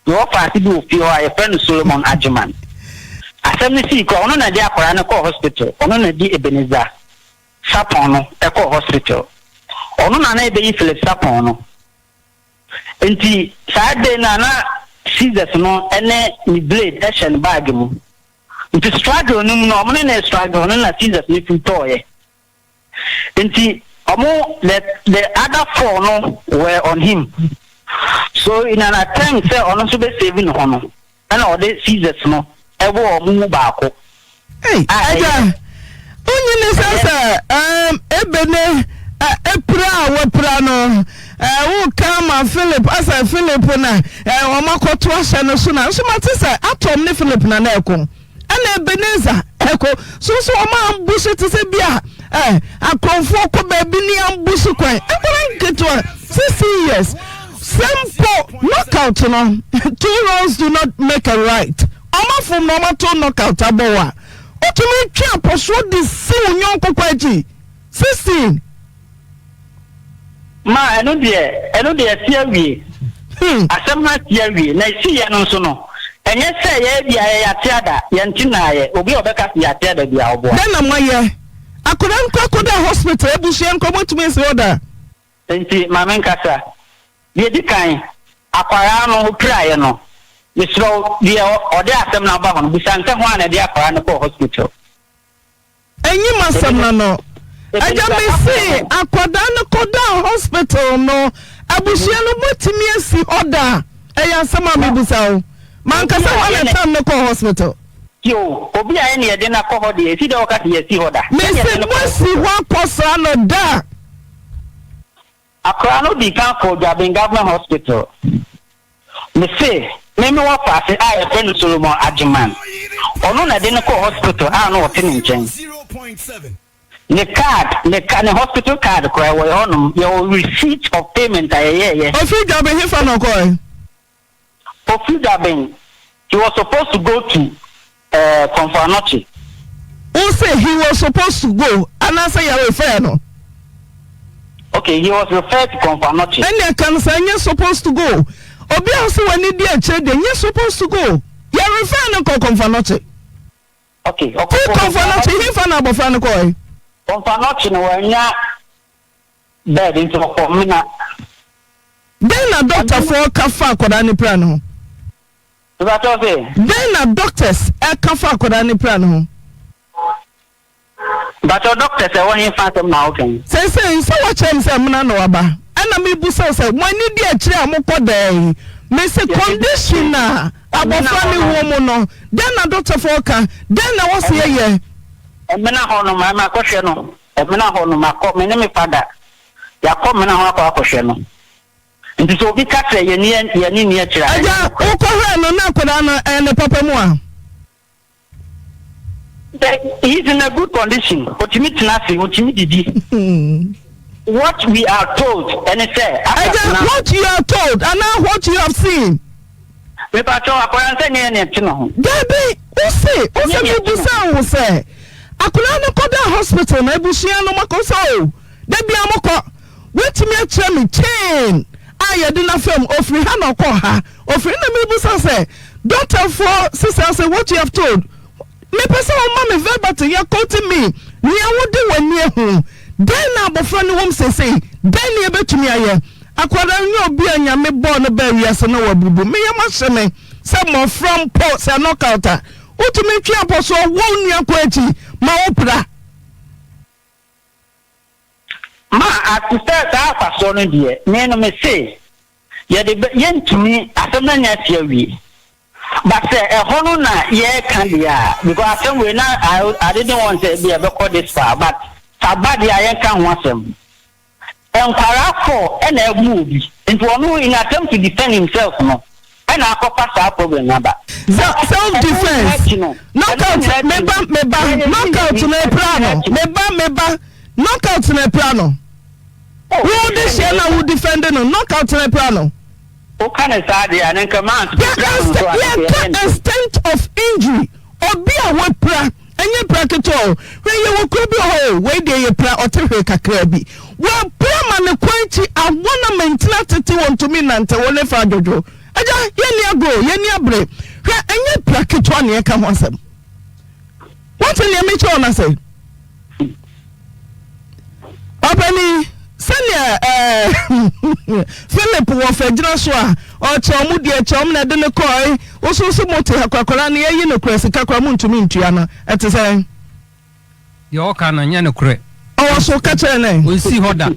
ne ɔpaase bi wɔ fie hɔ a yɛfrɛ no Solomon Agyeman. Asɛm no sii koraa, ɔno na ɛde akwadaa no kɔɔ hospital, ɔno na ɛde Ebenezer Sarpong no kɔɔ hospital. Ɔno na na ɛbɛyi Philip Sarpong no. Nti saa day no a na scissors no ne ne blade hyɛ ne bag mu. Nti struggle no mu no, ɔmo ne no struggle no na scissors no firi tɔɔeɛ. Nti ɔmo the the other four no were on him. So in an attempt sɛ ɔno nso bɛ save ne ho no, Ɛna ɔde scissors no bɔɔ wɔn mu baako. Ei, A agya, ɛyɛ wonyi ne sɛ ɛyɛ sɛ ɛɛm ebene ɛ epira a wapira no ɛ woka ama Philip asɛ Philip na ɛ wɔn akɔto ahyɛ no so na nso mate sɛ Atom ne Philip na na ɛko ɛna Ebenezer. Ɛkɔ so nso wɔn ambush te sɛ bi a eh, akorɔmfoɔ kɔ baabi ne ambush kwan. Nkwadaa nketewa 16 years sɛ mpo knockout no two wrongs do not make a right. Wɔn afom na wɔn ato knockout abɔ wo a wotumi twe apɔsoɔ de si wo yɔnko kwan akyi 16. Ma ɛno deɛ, ɛno deɛ asi awie. Asɛm no asi awie. Na ɛsiiɛ no nso no, ɛnyɛ sɛ yɛn ebia yɛ yɛate ada, yɛnte nnaeɛ. Obi a ɔbɛka sɛ yɛate ada biara, ɔboa. Dɛn na moayɛ? Akwadaa no kɔ akɔda hospital, abusua no kɔ, moatumi asi hɔ da? Enti ma menkasa. Deɛ ɛdi kan, akwadaa no ɔpiraeɛ no, mesrɛ wo, deɛ ɔde asɛm no aba hɔ no, bisa no sɛ hwan na ɛde akwadaa no kɔɔ hospital. Enyi m'asɛm no ano. Agya mese akwadaa no kɔdaa hospital no abusua no moatumi asi hɔ da? Ɛyɛ asɛm a mebusa wo. Mankasa hɔ na tam no kɔɔ hospital. Yo, obi a ɛne yɛde no akɔ hɔ deɛ, ɛsi dɛ wɔka sɛ yɛasi hɔ da. Mese moasi hɔ akɔsra no da? Akwadaa no dii kan kɔɔ Dwaben Government Hospital. Mese, me me wɔfaase a yɛfrɛ no Solomon Agyeman, ɔno na ɛde no kɔɔ hospital a na ɔte ne nkyɛn. Ne card, ne ka, ne hospital card koraa ɛwɔ yɛ hɔnom, yɛwɔ receipt of payment a yɛyɛɛyɛ. Ɔfiri Dwaben hefa na ɔkɔɔe? Ofiri Daben, he was supposed to go to eh, Komfo Anokye. Wo se he was supposed to go anaasɛ yɛ refer no? Okay, he was referred to Komfo Anokye. Ɛnneɛ ka no saa, nyɛ supposed to go. Obi a ɔse w'ani di akyire deɛ, nyɛ supposed to go. Yɛ refer no kɔ Komfo Anokye. Okay, ɔkɔ Firi Komfo Anokye, hefa na abɔfra no kɔɔe? Komfo Anokye no wannya bed nti ɔkɔɔ Mena. Dɛn na dɔktafoɔ ka fa akwadaa no pira no ho? Mepakyɛw se? Dɛn na doctors ka fa akwadaa no pira no ho? Mepakyɛw doctors ɛwɔ he fa asɛm na woka yi? Seesei sɛ woakyerɛ me sɛ mena na waba ɛna mebusa wo sɛ mo ani di akyire a mokɔ dɛn? Mese condition a abɔfra no wɔ mu no dɛn na dɔktafoɔ ka? Dɛn na ɛwɔ sɛ yɛyɛ? Mena hɔ no makɔhwɛ no, mena hɔ no makɔ me ne me fada Yɛakɔ mena ho akɔ akɔhwɛ no. Nti sɛ obi ka sɛ yɛn ani nni akyire a, ɛnyɛ Agya, nokorɛ. wokɔhwɛɛ no na akwadaa no ɛyɛ ne papa mu a? Sɛ he is in a good condition, otumi tena ase, otumi didi. What we are told ɛne sɛ after Agya, tena. what you are told anaa what you have seen? Mepakyɛw, akwadaa no sɛ nyɛ yɛn na ɛte ne ho. Dabi, wo se, wo Ɛnyɛ se nea ɛte ne ho. mebisaa wo sɛ akwadaa no kɔdaa hospital na abusua no moakɔ sɛ o, da biara mokɔ. Woatumi akyerɛ me chain a yɛde no afa mu, ofiri ha na ɔkɔɔ ha, ofiri na mebusa sɛ dɔktafoɔ sesa sɛ what you have told, mepɛ sɛ woma me verbatim, yɛ quoting me, nea wode w'ani ahu, dɛn na abɔfra no wom seesei, dɛn na yɛbɛtumi ayɛ? Akwadaa no nyɛ obi a Nyame bɔɔ no baa wiase na wabubu, me yam ahye me sɛ mmɔfra mpo sɛ knockout a, wotumi twe abɔsoɔ wɔ wo nua kɔ akyi ma wopira. Ma ate sɛ saa afasoɔ no deɛ, me no me se, yɛde bɛ, yɛntumi, asɛm no anya asi awie. But sɛ ɛhɔ no na yɛreka deɛ a, because asɛm wei na I, I didn't want sɛ ebia ɛbɛkɔ this far, but sɛ aba deɛ a yɛnka ho asɛm. Nkwaraa kɔ na abu obi, nti ɔno in attempt to defend himself no, ɛna akɔfa saa problem no aba. Self defence, knockout, me ba, me ba, knockout na epira no, me ba, me ba, knockout na epira no. Wo de hyɛ na wo defend no, knockout na epira no. Woka ne saa deɛ a, ne nka maa nso pira no nso a, Yɛka extent of injury, obi a wapira. Ɛnyɛ pira ketewa o. Hwɛ, yɛwɔ kuro bi wɔ hɔ o, wei deɛ yɛ pira, ɔte hwee kakraa bi. Wapira ma ne kɔn akyi awɔ na mantini atete, ɔntumi nnante, wo ne fa adwodwo. Agya, yɛnni agorɔ o, yɛnni abere. Hwɛ, ɛnyɛ pira ketewa na yɛka ho asɛm. Woate nea mekyerɛ wo no ase? Ɔpanin, sɛnea ɛɛ Philip wɔ fɛgyina so a ɔkyɛ ɔmo deɛ kyɛ ɔmo na ɛde no kɔe, woso so mo te ha korakora no yɛyi no kora sika kora mo ntumi ntua no, ɛte sɛn? Deɛ ɔka no nyɛ nokorɛ. Ɔwɔ so ka kyerɛ no ɛ. Ɔnsi hɔ da.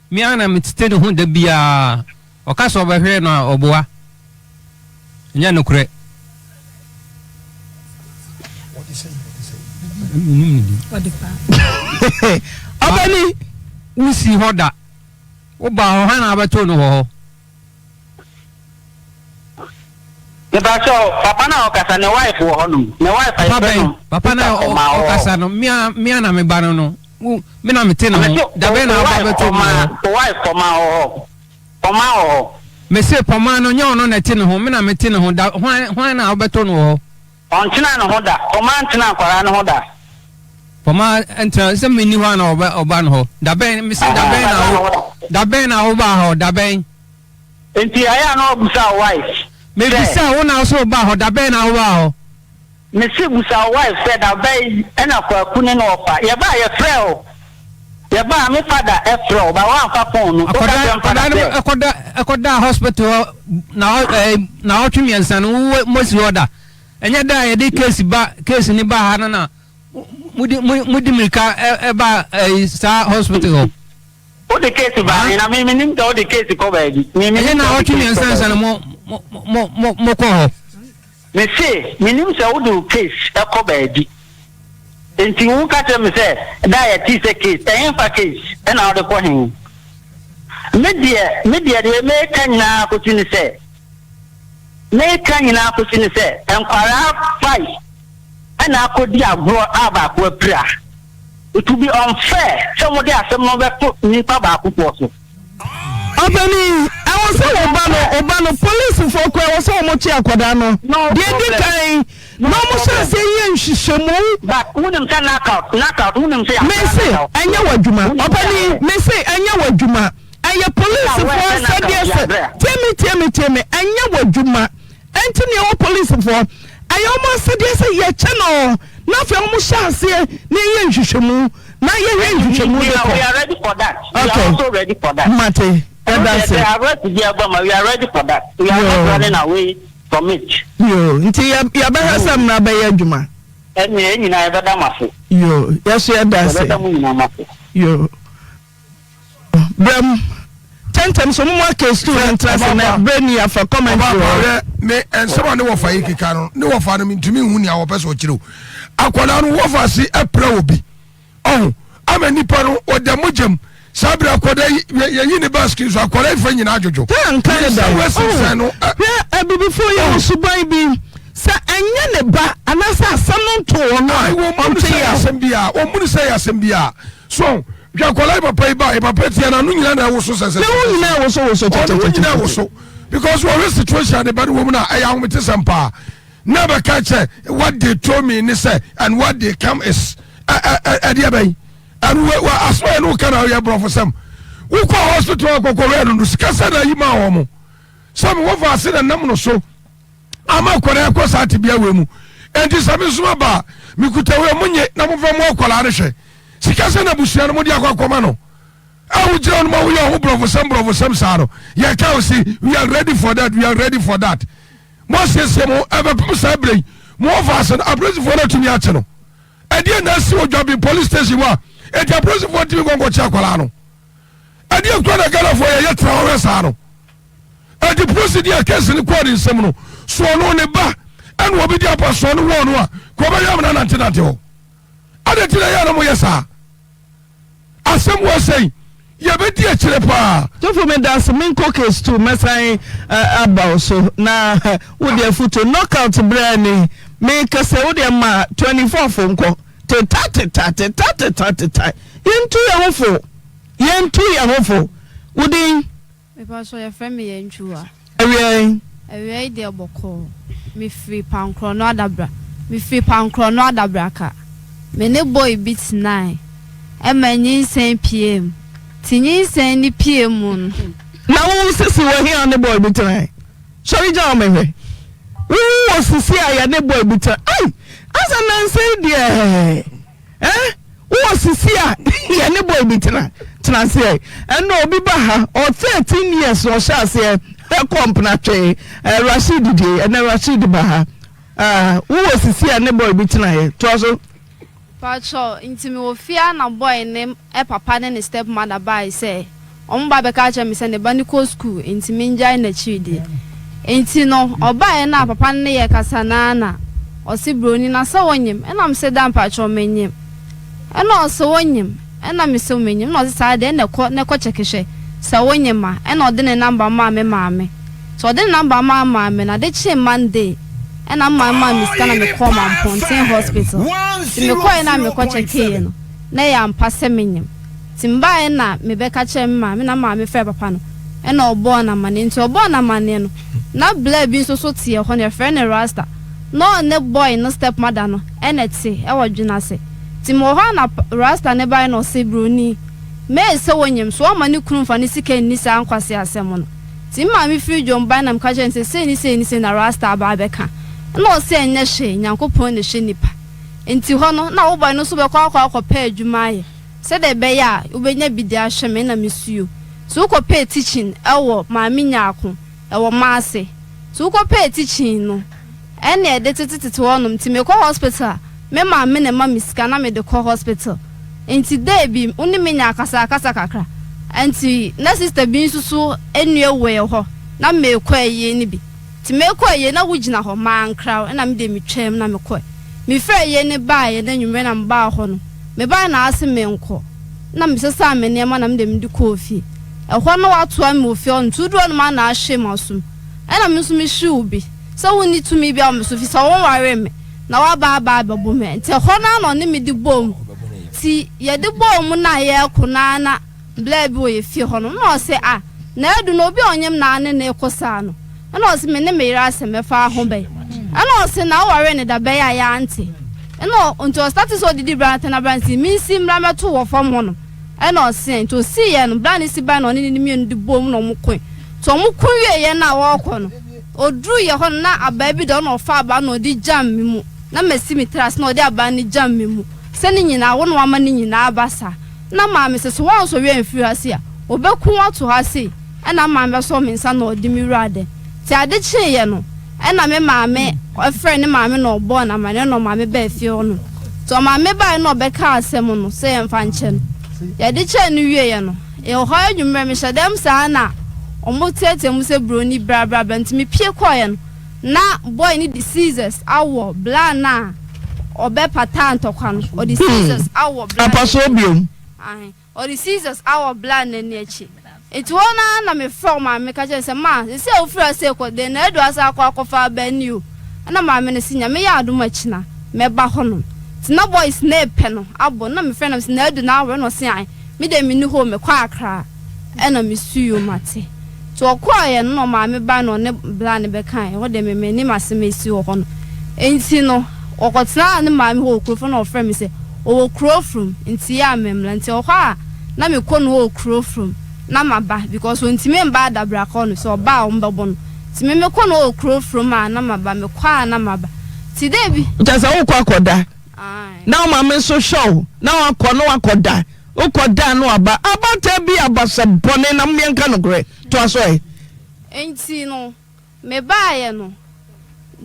Me ara na metete ne ho da biara. Ɔka sɛ ɔbɛhwere no a, ɔboa. Ɛnyɛ nokorɛ. Mennim ne din. Ɔbani. Wonsi hɔ da. Wobaa hɔ, hwan na wabɛto no wɔ hɔ? Mepakyɛw, papa no a ɔkasa, ne wife wɔ hɔnom. Ne wife a Papa yɛfrɛ bɛn? no Papa no Peter a Ɔmaa wɔ hɔ. ɔkasa no, me a me a na me ba no no, wo, me na mete ne Mese ho. Da wo bɛn na wo woba wife bɛtoo me wɔ Ɔmaa, hɔ? wo wife Ɔmaa wɔ hɔ. Ɔmaa wɔ hɔ. Mese Pɔmaa no, nyɛ ɔno na ɛte ne ho, me na mete ne ho. Da, hwan, hwan na wobɛtɔ no wɔ hɔ? Ɔntenaa ne ho da. Ɔmaa ntenaa nkwadaa no ho da. Pɔmaa ntena, sɛ menni hɔ a na ɔba, ɔba no hɔ. Da bɛn, mese da bɛn na wo, da bɛn na wobaa hɔ, da bɛn? Nti ɛyɛ a na wabusa wo wife sɛ. Mebisa wo na wo se wobaa hɔ, da bɛn na wobaa hɔ? Mese busa wo wife sɛ da bɛn na Kwaku ne no ɔfa. Yɛbaa yɛfrɛɛ wo, yɛbaa me father frɛ wo but woamfa phone no, woka kyerɛ me father Akwadaa no sɛ. ɛkɔda ɛkɔdaa hospital hɔ na ɛɛ naawɔtwe mmiɛnsa no wo mosi hɔ da. Ɛnyɛ da a yɛde case ba case no ba ha no na mode mode mirika ɛba ɛɛ saa hospital hɔ. Wo de case ba he na me me nim sɛ wo de case kɔ baabi. Me me Ɛnyɛ nim sɛ wo naawɔtwe de case kɔ mmiɛnsa nsa no baabi. mo mo mo mo mo kɔ hɔ. Me se me nim sɛ wo de wo case kɔ baabi. Nti wo ka kyerɛ me sɛ da a yɛtee sɛ case, ɛhenfa case ɛna wo de kɔ he? Me deɛ me deɛ deɛ meka nyinaa kosi ne sɛ meka nyinaa kosi ne sɛ nkwaraa five ɛna akɔdi agorɔ a baako apira. It will be unfair sɛ wɔde asɛm no bɛto nipa baako foɔ so. Ɔpanin, ɛwɔ sɛ wo ba no, wo ba no, polisifoɔ koraa ɛwɔ sɛ wɔn kye akwadaa no. No Deɛ edi problem. kan, No na wɔn hyɛ problem. aseɛ yɛ nhwehwɛmu. But wonim sɛ knockout, knockout, wonim sɛ yɛakora Mese, knockout. ɛnyɛ w'adwuma. Wonim sɛ Ɔpanin, yɛabrɛ. mese, ɛnyɛ w'adwuma. Ɛyɛ Woyɛ aware polisifoɔ sɛ knockout asɛdeɛ sɛ, yɛabrɛ. tie me, tie me, tie me, ɛnyɛ w'adwuma. Ɛnti nea ɛwɔ polisfoɔ ɛyɛ wɔn asɛdeɛ sɛ yɛkyɛ no na afei wɔn hyɛ aseɛ na yɛyɛ nhwehwɛmu na yɛhwɛ nhwehwɛmu de kɔ. We are ready for that. We Okay. are also ready for that. Mate, yɛda ase. We are ready for that. We are not running away from it. Yoo, nti yɛ yɛbɛhwɛ sɛ mmara bɛyɛ adwuma. Ɛnna yɛn nyinaa yɛbɛda mo ase. Yoo, yɛso yɛda ase. Yɛbɛda mo nyinaa mo ase. Yoo. Brɛ mu ntɛntɛm so mo aka stool no ntra se na brɛ ni afa commentary wɔ hɔ. Ɔbaapa me nsɛm a ne wɔfa yi keka no ne wɔfa no mentumi nhu nea wɔpɛ sɛ ɔkyerɛ o. Akwadaa no wɔfa ase apira obi ɔho ama nipa no ɔda mogya mu saa bere akwadaa yi yɛyi ne ba skin so akwadaa yi fa nyinaa adwodwo. Hwɛ anka ne da o. Hwɛ abibifoɔ yɛ wɔ suban bi sɛ ɛnyɛ ne ba anaasɛ asɛm no ntoo wɔn a ɔnte yaw. Asɛm bi a wɔn mu ne sɛ yɛ asɛm bi a So hwɛ akwadaa yi papa yi ba yi papa tia na ano nyinaa na ɛwoso sɛsɛ. Ne ho nyinaa ɛwoso woso kyɛkyɛkyɛ. Ɔne ho nyinaa kyɛkyɛkyɛ. ɛwoso because wɔhwɛ situation a ne ba no wɔ mu na ɛyɛ ahometesɛm paa na bɛka kyɛ what they told me ne sɛ and what they come is ɛdeɛ bɛn ɛno wɔ asoma yɛ no woka na ɔyɛ borɔfo sɛm wokɔ hospital akɔkɔ wɛ no no sika sɛ na ayi maa wɔn mo sɛ mo wɔfa ase na nam no so ama akwadaa akɔ saa tebea wei mu enti sɛ me nso maba a mekuta wei monye na momfa mo akwadaa no hwɛ sika sɛ na abusua no mode akɔ akɔma no a wogyina no ma woyɛ ho borɔfosɛm borɔfosɛm saa no yɛka wo se we are ready for that we are ready for that moasiesie mo ɛbɛpem saa berɛ yi mo wɔfa ase no apolisifoɔ no atumi akye no ɛdeɛ na asi wɔ dwaben police station mu a ɛti apolisifoɔ ntumi nkɔnkɔkye akwadaa no ɛdeɛ kura na Ghanafoɔ yɛyɛ tena hɔ hwɛ saa no Enti polisi di a case no kɔɔ ne nsam no, so ɔno ne ba ɛna obi di apasoɔ no wɔɔ no a, ka ɔbɛyɛ amena nantenante hɔ. Adɛn nti na ɛyɛ a na moyɛ saa? Asɛm wɔ sɛn? Yɛbɛdi akyire paa. Sɔfo medase menkɔ case two mɛsan aba wo so na wode afutuo knockout berɛ ni mekɛsɛ wodeɛ ma 24 fo nkɔ teta teta teta teta teta yɛntu yɛn ho fo yɛntu yɛn ho fo wodin. Mepakyɛw yɛfrɛ me Yɛntwiwa. Awia yi. Awia yi deɛ bɔkɔɔ. Me firi Pankorɔno Adabra. Me firi Pankorɔno Adabraka. Me ne boy bi tenae. Ɛma nyinsɛn piee mu. Te nyinsɛn no piee mu no. Na wo sisi wɔ he a wo ne boy bi tenae? Sɔre gyina hɔ menhwɛ. Wo wɔ sisi a yɛne boy bi tena ai asa nansa yi deɛ. Eh wowɔ sisi a yɛne boy bi tena tena aseɛ ɛnna obi ba ha ɔ 13 years na ɔhyɛ aseɛ ɛkɔ mpenatwe eh, Rashid die ɛnna Rashid ba ha ah wowɔ sisi a ne boy bi tena yɛ toa so. Patrɔ nti me wɔ fie a na boy ne papa ne ne step mother bae sɛ Wɔn ba bɛka kyerɛɛ me sɛ ne ba no kɔ sukuu nti mengyae n'akyiri di. Nti no ɔbaeɛ no a papa no ne yɛ kasa no ara na ɔse broni na sɛ wonyem? Ɛna mese da mpakyɛw menyem. Ɛna ɔse wonyem? Ɛna mese menyem. Ɛna ɔse saa deɛ ɛna kɔ na kɔ kyɛke hwɛ sɛ wonyem a. Ɛna ɔde ne number maa me maame. Nti ɔde ne number maa maame no, ade kyee Monday ɛna me maame maa me sika na mekɔɔ Mampɔnten hospital. Nti mekɔeɛ no a mekɔ kyɛkeeɛ no, na ɛyɛ ampa sɛ menyem. Nti mebaeɛ na mebɛka kyerɛɛ me maame na me maame frɛɛ papa no ɛna ɔbɔɔ no amaneɛ. Nti ɔbɔɔ no amaneɛ no, na bla bi nso so te ɛhɔ no yɛfrɛ no Rasta. Na ɔne boy no step mother no ɛna ɛte ɛwɔ dwene ase. Nti mewɔ hɔ a na Rasta no baeɛ na ɔse broni. May sɛ wonyim, so ɔmma ne kunu mfa ne sika nni saa nkwaseasɛm no? Ntsi me maame fiir dwom bae na meka kyerɛɛ no sɛ sei ne sei ne sei na Rasta aba abɛka. Nna ɔse ɛnnyɛ hwee, Nyankopɔn na ehwɛ nyimpa. Ntsi hɔ no, nna wo boy no so bɛkɔ akɔ akɔpɛ edwuma ayɛ sɛdeɛ ɛbɛyɛ a wobenya bi de ahwɛ me na mesuo. Ntsi wokɔpɛɛ teaching wɔ Maame Nyarko, ɛwɔ Maase. Nti wokɔ pɛɛ teaching no ɛne ɛde tete tete hɔ nom nti mekɔ hospital a me maame na ɛma me sika na mede kɔ hospital nti day bi wo ne me nya akasa akasa kakra nti na sister bi nso so nua wɔ ɛhɔ na mekɔ ayie no bi nti mekɔ ayie na wo gyina hɔ mankra wo ɛna me deɛ me twam na mekɔɛ me firi ayie no baeɛ na anwummerɛ na mebaa hɔ no mebaeɛ na ase menkɔ na mesesaa me nneɛma na me deɛ mede kɔɔ fie. Ɛhɔ na wɔatoa me wɔ fie hɔ no, nti woduru hɔ nom a na ahwe m'asom. Ɛna me nso mehwe wo bi, sɛ wonni tumi biara wɔ me so, firi sɛ wonwaree me, na woaba aba abɛbo me. Nti ɛhɔ no ara na ɔne me de bɔɔ mu. Nti yɛde bɔɔ mu no a yɛreko no ara na blaa bi wɔ yɛ fie hɔ nom, na ɔse ah, na adu no obi a ɔnyem no ara ne no reko saa no. Ɛna ɔse me ne me yere asɛm ɛfa ho bɛn? Ɛna ɔse na wowaree no da bɛn a yɛante? Ɛna nti ɔstate sɛ ɔdidi bra no tɛn abra nti mensi mmra mmɛto wɔ fam hɔ nom. Ɛna ɔse nti osiiɛ no bra no si bae na ɔne ne mmienu de bɔɔ mu na ɔmo koe. Nti ɔmo ko wieɛ no a wɔɔkɔ no ɔduruiɛ hɔ no na abaa bi da hɔ na ɔfaa abaa no na ɔde gyam me mu na masi me tiri ase na ɔde abaa no gyam me mu sɛ ne nyinaa wo na wama ne nyinaa aba saa. Na maame se sɛ woansɔre amfiri ha sei a ɔbɛku wo ato ha sei. Ɛna maame bɛsɔɔ me nsa na ɔde me wuraa dɛm. Nti ade kyeeɛ no, ɛna me maame frɛɛ ne maame na ɔbɔɔ no amaneɛ na ɔmaame baa fie hɔ nom. Nti ɔmaame baeɛ na ɔbɛkaa asɛm no sɛ yɛmfa nkyɛ no. Yɛde kyɛɛ no wieeɛ no, yɛwɔ hɔ anwummerɛ mehyɛ dɛm saa na wɔteatea mu sɛ broni bra bra bra. Nti mepue kɔeɛ no, na boy no de scissors awɔ bra no a ɔbɛpataa ntɔkwa no, ɔde scissors awɔ bra no Apasoɔ akyi. biom. Ahe. Ɔde scissors awɔ Bla n'ani akyi. Enti hɔ no ara na mefrɛɛ maame meka kyerɛɛ no sɛ, Ma, seesei a wofiri ase rekɔ deɛ, na adu asan akɔ akɔfa aba ni o. Ɛna maame no se, Nyame yɛ adom a kyina mɛba hɔnom. Nti na boys no repɛ no abɔ no, na mefrɛ no na mese, Na adu na awɔ? Ɛna ɔse, Ae, me deɛ menni hɔ o, mekɔ Accra. Ɛna mesui o, mate. Nti ɔkɔeɛ no na ɔmaame bae na ɔne bra no bɛkaeɛ, ɛhɔ deɛ me mennim asɛm a ɛsii wɔ hɔ no. Nti no ɔkɔtenaa ne maame hɔ wɔ Kurofrom na ɔfrɛɛ me sɛ ɔwɔ Kurofrom nti yɛ a memmra. Nti ɛwɔ hɔ a na mekɔ no hɔ wɔ Kurofrom na maba because ɔntumi mba adabraka hɔ no, sɛ ɔba a wɔbɛbɔ no. Nti me mekɔ no hɔ wɔ Kurofrom a na maba, mekɔ a na maba. Nti da bi. Kyerɛ sɛ wokɔ akɔda Ae. na wo maame nso hwɛ wo na wakɔ na wakɔda. Wokɔ da no aba abaatan bi abasa bɔne na momeɛ nka nokorɛ. Toa so ɛ. Enti no me baeɛ no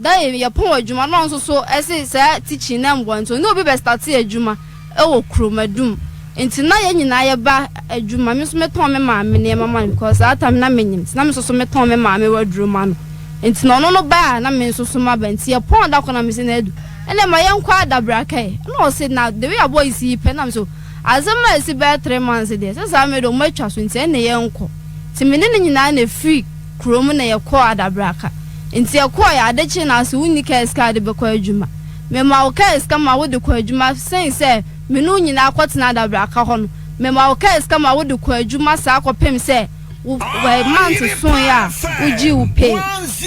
da yɛ yɛpɔn adwuma na ɔno nso so ɛse saa teaching no ɛmboa nti ɔne obi bɛ starte adwuma ɛwɔ kurom adum nti na yɛn nyinaa yɛba adwuma me nso metɔn me maame nneɛma ma no because saa time na menyim nti na me nso so metɔn me maame waduro ma no nti na ɔno no ba a na me nso so maba nti yɛpɔn da koro na mese na adu ɛnɛ ma yɛnkɔ adabraka ɛ ɛna ɔse na the way a boys yi pɛ na me so Asɛm a esi bɛyɛ three months deɛ, sɛ saa mmerɛ deɛ ɔmo atwa so nti ɛnne yɛnkɔ. Nti me ne no nyinaa na efiri kurom na yɛkɔɔ Adabraka. Nti yɛkɔɔeɛ, ade kyee no ase wonni kaa sika a wode bɛkɔ adwuma. Mema wo kaa sika ma wode kɔ adwuma sen sɛ me ne wo nyinaa kɔtena Adabraka hɔ no. Mema wo kaa sika ma wode kɔ adwuma saa kɔpem sɛ wo month soeɛ a wogyee wo pay.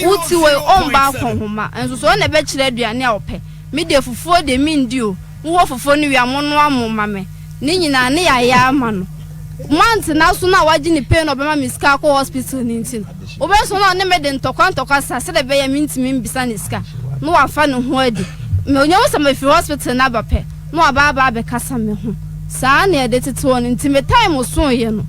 Wo ti wei ɔmba akɔnhoma nso so ɔna ɛbɛkyerɛ aduane a ɔpɛ. Me deɛ fufuo deɛ mendi o. Mowɔ fufuo no wie a monoa mo ma me. Ne nyinaa ne yɛayɛ ama no. Month no aso no a wagye ne pay na ɔbɛma me sika akɔ hospital no nti no, wobɛso na ɔne me de ntɔkwa ntɔkwa saa sɛdeɛ ɛbɛyɛ a mentumi mbisa ne sika na wafa ne ho adi. Menya hu sɛ mafiri hospital no aba pɛ na waba aba abɛkasa me ho. Saa na yɛde tete wɔn nti me time soeɛ no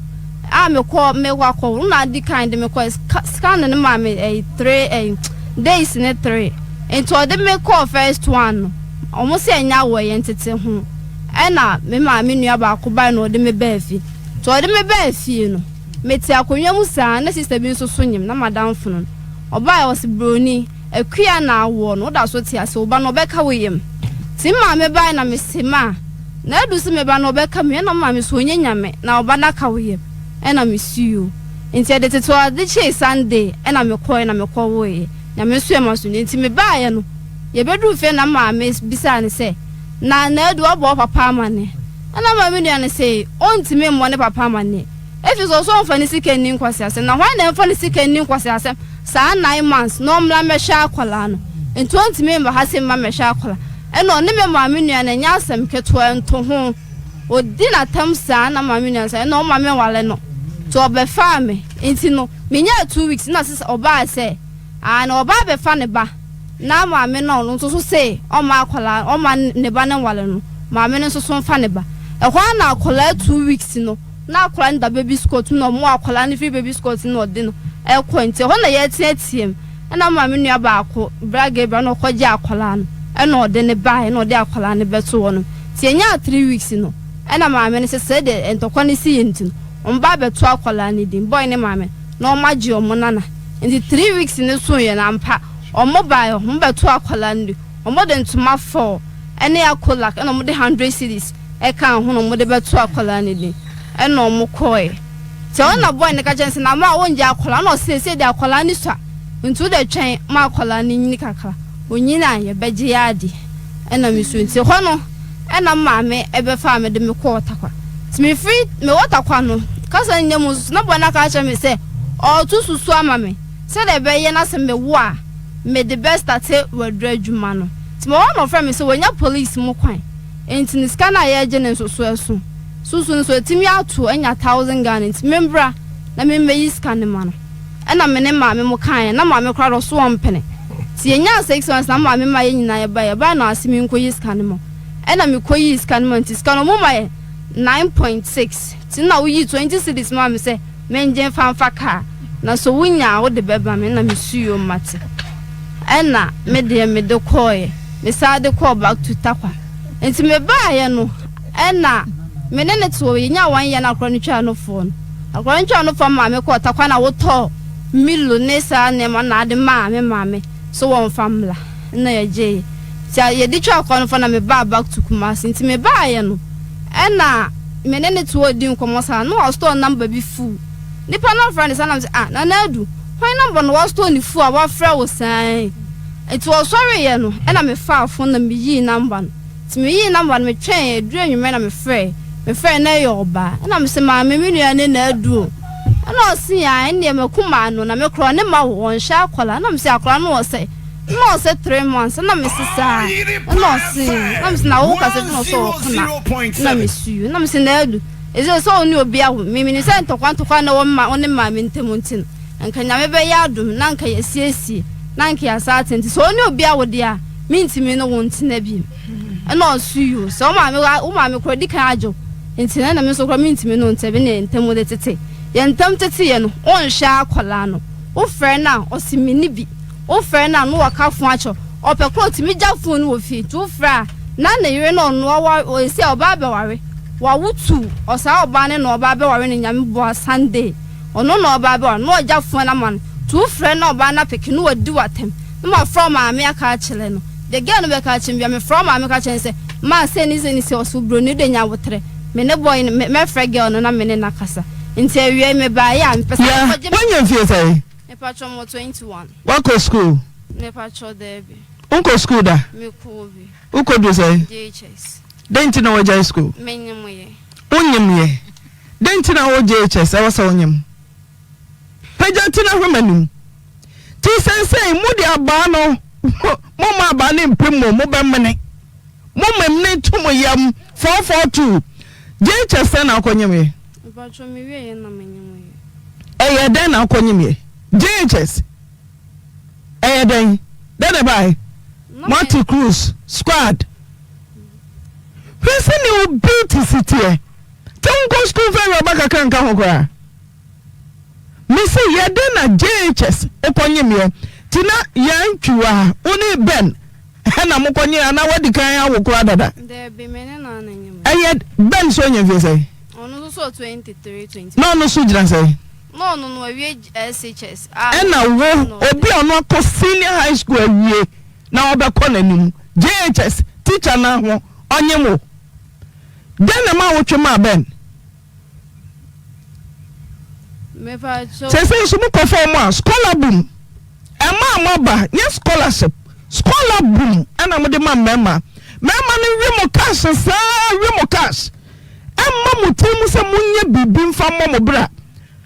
a mekɔ mekɔ akɔ wo na adi kan de mekɔ scan no maa me ɛyi three ɛyi days ne three nti ɔde me kɔɔ first one no. Wɔn sɛ ɛnyɛ awɔ yɛn tete ho ɛna me maame nua baako bae na ɔde me baa fie. Nti ɔde me baa fie no, mete akonnwa mu saa na sista bi nso so nyem na m'adamfo no. Ɔbae ɔse broni, Akua na awoɔ no, woda so te ase, wo ba no ɔbɛka wo yam. Nti me maame bae na mese ma, na adu se me ba no ɔbɛka me yam ɛna me maame se ɔnyɛ nyame na ɔba no aka wo yam ɛna mese yoo. Nti yɛde tetoo ade kyee Sunday ɛna mekɔɛ na mekɔ woeɛ. Nyame nso yɛ m'asomdwie nti mebaeɛ no yɛbɛduruu fie na maame bisaa no sɛ na Naadu wabɔ wo papa amaneɛ? Ɛna maame nua no se ɔntumi mmɔ ne papa amaneɛ ɛfiri sɛ ɔse ɔmfa ne sika nni nkwaseasɛm na hwan na ɛmfa ne sika nni nkwaseasɛm saa nine months na ɔmmra mmɛhwɛ akwadaa no nti ɔntumi mma ha se mma mmɛhwɛ akwadaa ɛna ɔne me maame nua no ɛnyɛ asɛm ketewa nto ho Ɔdi n'atam saa na maame nua no sɛ ɛna ɔma me nware no nti ɔbɛfaa me nti no menyaa 2 weeks na sesa ɔbaa sɛ aa na ɔba abɛfa ne ba na maame no ɔno nso so se ɔmma akwadaa ɔmma ne ba no nware no maame no nso so mfa ne ba ɛhɔ ara na akwadaa 2 weeks no na akwadaa no da baby squat mu na ɔmo akwadaa no firi baby squat no na ɔde no ɛkɔ nti ɛhɔ na yɛteateam ɛna maame nua baako bra Gabriel na ɔkɔgye akwadaa no ɛna ɔde ne baeɛ na ɔde akwadaa no bɛto hɔ no. Nti yɛnyaa 3 weeks no ɛna maame no sɛ sɛdeɛ ntɔkwa no siiɛ nti no ɔmo ba abɛto akwadaa no din, boy ne maame, na ɔmo agye ɔmo nana. Nti 3 weeks no soeɛ no ampa ɔmo baeɛ ɔmo bɛtoo akwadaa no din, ɔmo de ntoma four ɛne akolak ɛna ɔmo de 100 cedis ɛkaa ho na ɔmo de bɛtoo akwadaa no din ɛna ɔmo kɔeɛ. Nti ɛhɔ na boy no ka kyerɛɛ no sɛ na ma wongye akwadaa no, ɛna ɔse seesei deɛ akwadaa no sua nti wode twɛn ma akwadaa no nyini kakra, onyini a yɛbɛgye yɛ adeɛ. Ɛna me su nti hɔ no ɛna maame ɛbɛfaa me de me kɔɔ Tarkwa. Nti me firi me wɔ Tarkwa no kasa nyɛ mu nso na boy no aka akyerɛ me sɛ ɔɔto susu ama me sɛdeɛ ɛbɛyɛ na sɛ me wo a me de bɛ starte waduru adwuma no. Nti me wɔ hɔ na ɔfrɛ me sɛ wanya police mu kwan nti no sika no a yɛɛgye no nso so ɛso. Susu no nso watumi ato anya 1000 Ghana nti me mbra na me mmɛyi sika no ma no. Ɛna me ne maame mo kaeɛ na maame koraa de ɔso ɔmpene. Nti yɛnyaa 6 months na maame ma yɛn nyinaa yɛbaeɛ. Yɛbaeɛ na ɔse menkɔyi sika no ma wo. Ɛna mekɔyii sika no ma no nti sika no ɔmo ma yɛ 9.6 nti na woyii 20 cedis maa me sɛ mengye mfa mfa car na sɛ wonya a wode bɛba me na mesui o mate. Ɛna me deɛ mede kɔeɛ. Mesan de kɔɔ back to Tarkwa. Nti mebaeɛ no ɛna me ne no te hɔ yɛnyaa one year na akora no twaa no foɔ no. Akora no twaa no foɔ maa me kɔɔ Tarkwa na wotɔɔ Milo ne saa nneɛma na ade maa me maame so wɔmfa mmra na yɛgyeeɛ. Nti yɛde twaa akora no foɔ na mebaa back to Kumasi. Nti mebaeɛ no ɛna me ne no te hɔ redi nkɔmmɔ saa na wastore number bi fuu. Nipa no afrɛ no saa na mese ah Nana Adu hwan number na wastore ne fuu a wafrɛ wo saa yi. Nti ɔsɔreeɛ no ɛna mefaa phone na meyii number no. Nti meyii number no metwɛn ɛduru anwummerɛ na mefrɛɛ. Mefrɛɛ na ɛyɛ ɔbaa. Ɛna mese maame me nua ne na adu o. Ɛna ɔse aa ɛnneɛ makumaa no na me koraa ɔne ma wo ɔnhwɛ akwadaa. Ɛna mese akwadaa no wɔ sɛ? Ɛna ɔse 3 months. Ɛna mese saa? Ɛna ɔse ɛna mese na wo kasa fi na ɔse ɔko na. Ɛna mesuiɛ. Ɛna mese na adu ɛsɛ sɛ ɔne obi awo. Me menim sɛ ntɔkwa ntɔkwa na ɛwɔ me ma ɔne maame ntam nti no nka Nyame bɛyɛ adom na nka yɛasiesie na nka yɛasan atena nti sɛ ɔne obi awo deɛ a mentumi ne wo ntena bio. Ɛna ɔse yoo sɛ wo maame wo maame koraa ɔdi kan agye wo nti no ɛna me nso koraa mentumi ne wo ntena bio na yɛn ntam de tete. Yɛn ntam teteeɛ no wonhwɛ akwadaa no wofrɛ no a ɔse menni bi wofrɛ no a na waka fon akyerɛ wo ɔpɛ koraa ɔtumi gya fon no wɔ fie nti wofrɛ a na ne yere no ɔno ɔware ɔsi a ɔbaa bɛware wawo tuu ɔsaa ɔbaa no na ɔbaa bɛware no Nyame boa Sunday ɔno na ɔbaa bɛware no na ɔgya fon no ama no nti wofrɛ no na ɔbaa no apeke na wadi w'atɛm na mafrɛ wo maame aka akyerɛ no the girl no bɛka akyerɛ me bia mefrɛ wo maame ka kyerɛ no sɛ maa sei ne sei ne sei ɔse wo broni de nya aboterɛ me ne boy no mɛfrɛ girl no na me ne no akasa nti awiei mebaeɛ a mepɛ sɛ Yeah, mekɔgye me woanya mfie sɛn? Mepakyɛw mewɔ 21. Woakɔ school? Mepakyɛw daabi. Wonkɔ school da? Mekɔɔ bi. Wokɔduru sɛn? JHS. Dɛn nti na woagyae school? Menyemyɛ. Wonyemyɛ? Dɛn nti na wowɔ JHS ɛwɔ sɛ wonyem? Pagya ti na hwɛ m'anim. Nti seesei mode abaa no, momma abaa no mpem mo, mobɛmene. Momemene to mo yam, 442. JHS sɛn na wokɔnyemyɛ? Mepakyɛw mewieɛ na menyemyɛ. Ɛyɛ dɛn na wokɔnyemyɛ? JHS. Ɛyɛ dɛn? Dɛn na ɛbae? Moate cruise, squad. Hwɛ sɛnea wo beauty si teɛ. Sɛ wonkɔ school mfa awuraba kakra nka ho koraa. Mese yɛ dɛn na JHS wokɔ nyemeɛ nti na yɛn twiwa wo ne Ben na mokɔ nye anaa wadi kan awo koraa dada? Dabi me ne no ana nyem. Ɛyɛ Ben so ɔnya mfie sɛn? Ɔno nso so 23 24. Na ɔno so gyina sɛn? Na ɔno no wawie SHS a. Ɛna wo obi a ɔno akɔ senior high school awie na ɔbɛkɔ n'anim JHS teacher no ho ɔnyem wo dɛn na ɛma wotwe maa Ben? Mepakyɛw. Seesei nso mokɔfa wɔn a, scholar boom. Ɛma a moaba, nyɛ scholarship, scholar boom ɛna mode ma mmarima. Mmarima no we mo cash saa, we mo cash. Ɛmma mo tiri mu sɛ monyɛ biribi mfa mmɔ mo bra.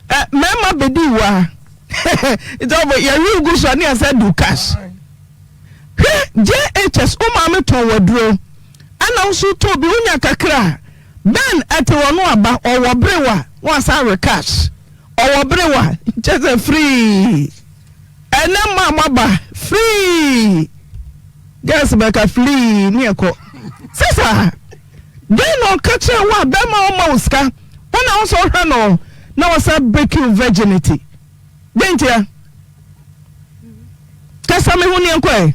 Ɛ, mmarima bɛdi wo a, nti ɔbɔ yɛwe wo gu so a ne yɛsɛ do cash. Hwɛ JHS, wo maame tɔn w'aduro, ɛna wo nso wotɔ bi, wonya kakra a, Ben ɛte wɔ no aba, ɔwɔ bere wa, na wasan we cash. Ɔwɔ bere wa, kyɛ sɛ free. Ɛnɛ mmaa moaba free. Girls bɛka flee ne ɛkɔ. Sisa, dɛn na ɔka kyerɛ wo a bɛrima a ɔma wo sika, wo na wo sɛ ɔhwɛ no na wasa break your virginity. Dɛn ntia? Kasa me ho neɛ nkɔ ɛ.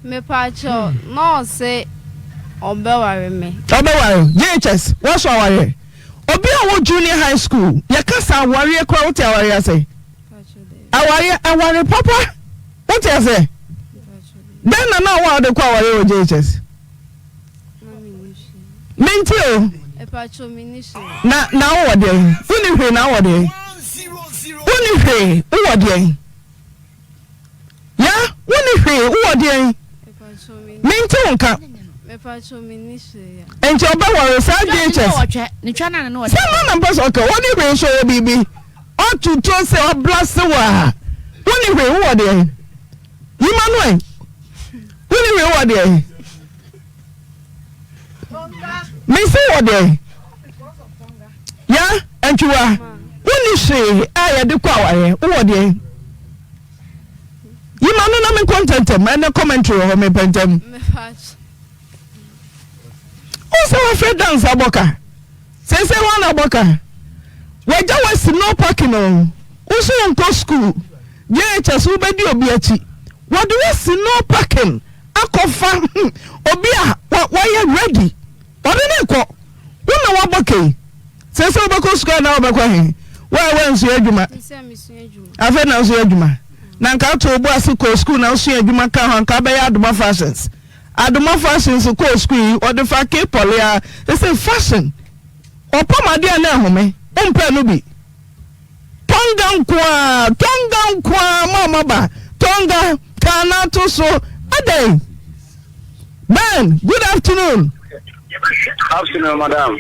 Mepakyɛw, na ɔse ɔbɛware me. Ɔbɛware wo? JHS, woaso awareɛ? Obi a ɔwɔ junior high school, yɛka sɛ awareɛ koraa wote awareɛ ase? Awareɛ, aware papa, wote aseɛ? Dɛn na na ɔwɔ a wode kɔ awareɛ wɔ JHS? Mente o. Na na wowɔ deɛn? Wonni hwee na wowɔ deɛn? Wonni hwee, wowɔ deɛn? Ya, wonni hwee, wowɔ deɛn? Mente wo nka. Nti ɔbɛware saa JHS. Sɛ ma na mpɛ sɛ ɔka, wonni hwee nso ɔwɔ biribi. Ɔtoto sɛ ɔbla se wɔ a, wonni hwee, wowɔ deɛn? Yima no ɛ, wonni hwee, wowɔ deɛn? Mese wɔ deɛn? Ya, Antwiwa, wonni hwee a yɛde kɔ awareɛ, wowɔ deɛn? Yima no na menkɔ ntɛntɛm, ɛnɛ commentary wɔ hɔ mepɛ ntɛm. Wo sɛ wafrɛ dance abɔ ka, seesei hwan na abɔ ka? Wagya wasi no parking o, wo so wonkɔ school, JHS wobɛdi obi akyi, wɔde wasi no parking akɔfa obi a wayɛ ready ɔde ne kɔ wo na wabɔ kei sɛ sɛ wobɛkɔ sukuu anaa wobɛkɔ he wo a woansua adwuma afei na wosua adwuma na nka ato wo bo ase kɔɔ sukuu na wosua adwuma ka ho anka wobɛyɛ adoma fashions adoma fashions kɔɔ sukuu yi ɔde fa ke pɔle a ɛsɛ fashion ɔpam adeɛ a na ɛhome wompɛ no bi Tonga nkoaa Tonga nkoaa mo a moaba Tonga kaa no ato so adɛn Ben good afternoon. Afternoon madam.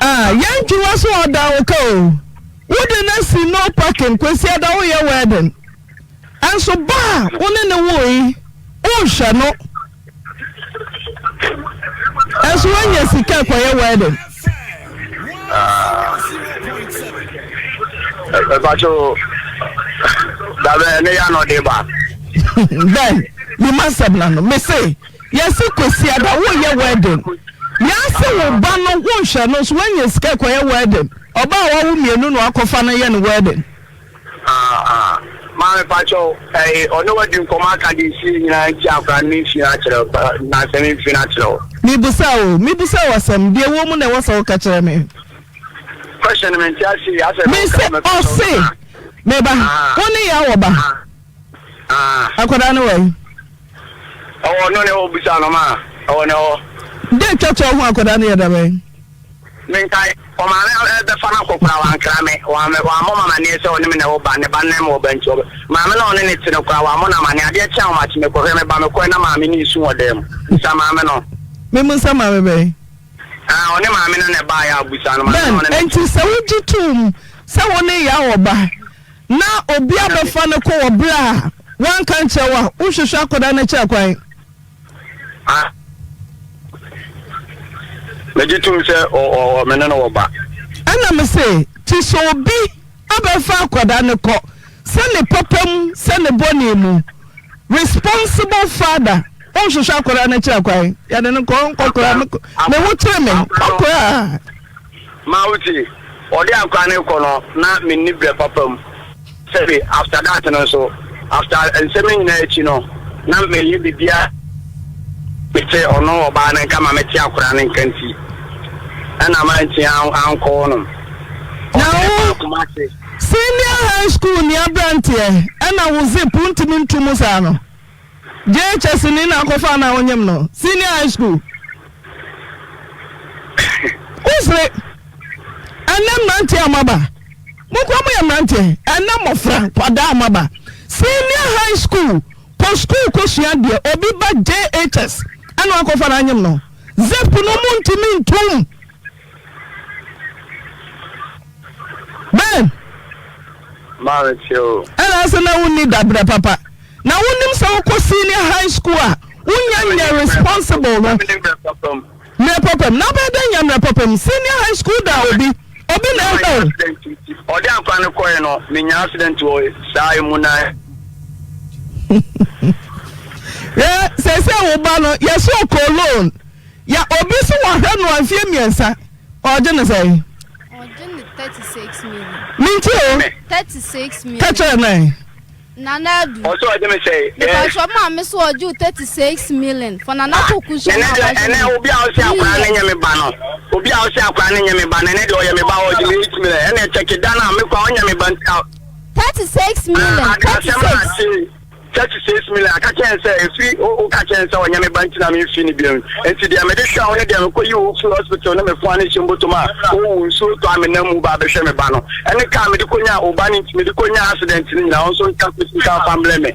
Ah yɛn ntwiwa so ɔda wo ka o wode no asi no parking kwasi ada woyɛ wedding ɛnso ba a wo ne ne woo yi wonhwɛ no. Ɛnso woanya sika kɔyɛ wedding. Ɛbɛkyɛ dabɛ ne ya na ɔde ba. Ben, mi ma sɛm na no mese yɛse kwasiada woyɛ wedding yɛase wo ba no wonhwɛ no nso woanya sika kɔyɛ wedding ɔbaa a wawo mmienu na wakɔfa no yɛ no wedding. Ah ah maame pakyɛw ɛyi ɔne wadi nkɔmɔ aka de nsie nyinaa nti akora no memfii no akyerɛ wo nansɛ memfii no akyerɛ wo. Mebusa wo mebusa wo asɛm deɛ ɛwɔ mu na ɛwɔ sɛ woka kyerɛ me. Question no mente ase yie asɛ Mese ɔse meba wo ne yɛ awɔ ba akwadaa no wɔ yi. Ɔwɔ no ne hɔ busa no ma ɔwɔ ne hɔ. Dɛ twa to ho akwadaa no yɛ dabɛn. Menkae. Ɔmaame bɛfa no akɔ koraa wankra me. Wammɔ me amaneɛ sɛ ɔne me na ɛwɔ ba, ne ba no ne me wɔ ba nti ɔbɛ. Maame no a ɔne no te no koraa wammɔ no amaneɛ. Adeɛ kyee ahomakye mekɔhwɛ me ba, mekɔɛ na maame no resu wɔ dan mu. Bisa maame no. Memmusa maame bɛn? Ah, ɔne maame no na ɛbaeɛ a bisa no. Maame Ben, no ɔne no enti sɛ wogye tom sɛ wo ne Yaw wɔ ba na obi abɛfa no kɔ wɔ berɛ a wanka nkyerɛ wo a, wohwehwɛ akwadaa no akyiri akwan? Ah. Megye tom sɛ ɔ me ne no wɔ ba. Ɛna me se, te sɛ obi abɛfa akwadaa no kɔ, sɛ ne papa mu sɛ ne bɔne mu, responsible father, wonhwehwɛ akwadaa no akyiri akwan, yɛde no kɔ, ɔnkɔ koraa, me ho kyere me, kɔ koraa. Ma wo tie, ɔde akwadaa no rekɔ no, na menni berɛ papa mu. Sɛbe after that no nso, after nsɛm no nyinaa akyi no, na meyɛ biribiara mete ɔno ɔbaa no nka ma mete akwadaa no nka nti, ɛna manti ankɔ hɔnom. Na wo senior high school ni aberanteɛ ɛna wo zip wontumi ntu mu saa no? JHS ni na akɔfa na wonyem no senior high school. Wosere. Ɛnɛ. mmeranteɛ a moaba, mo koraa moyɛ mmeranteɛ, ɛnnɛ mmɔfra, nkwadaa a moaba senior high school, kɔ sukuu kɔsua adeɛ, obi ba JHS ɛna wakɔfa no anyem no, zip no montumi ntom. Ben. Maame tie o. Ɛna ase na wonni dabrɛ papa. Na wonim sɛ wokɔ senior high school a wonya nyɛ responsible no. Mmerɛ papa mu. Na wobɛyɛ dɛn nya mmerɛ papa mu? Senior high school da obi obi na ɛhwɛ wo. Ɔde akora no kɔɛ no menya accident wɔ saa emu na. Hwɛ sɛsɛ wo ba no yɛsɛ ɔkɔ loan ya obi so wɔhwɛ no mfie mmiɛnsa ɔgye no sɛn. Ɔgye no 36 million. Minti o. 36 million. Kakyɛ nan. Nana Adu. Ɔsɛ ɔgye me sɛe. Mepatwɔ maame so ɔgye wo 36 million for Nana Poku so na wagye Ɛnɛ obi a ɔsɛ akwaraa ne nyɛ me ba no. Obi a ɔsɛ akwaraa ne nyɛ me ba no ɛnɛ deɛ ɔyɛ me ba ɔgye me 8 million. Ɛnɛ kyɛke da no a me kwa ɔnyɛ me ba nti. 36 million 36. 36 million aka kyɛn sɛ efi wo ka kyɛn sɛ ɔnyɛ me ba nti na memfi ne bio nti deɛ mede hwɛ wo ne deɛ mekɔyi wo firi hospital ne mefoa ne hyɛ mbotom a wowu nsuo tɔ a menam mu ba bɛhwɛ me ba no ɛne kaa mede kɔnya wo ba no nti mede kɔnya accident no nyinaa wo nso nka sika fa mbrɛ me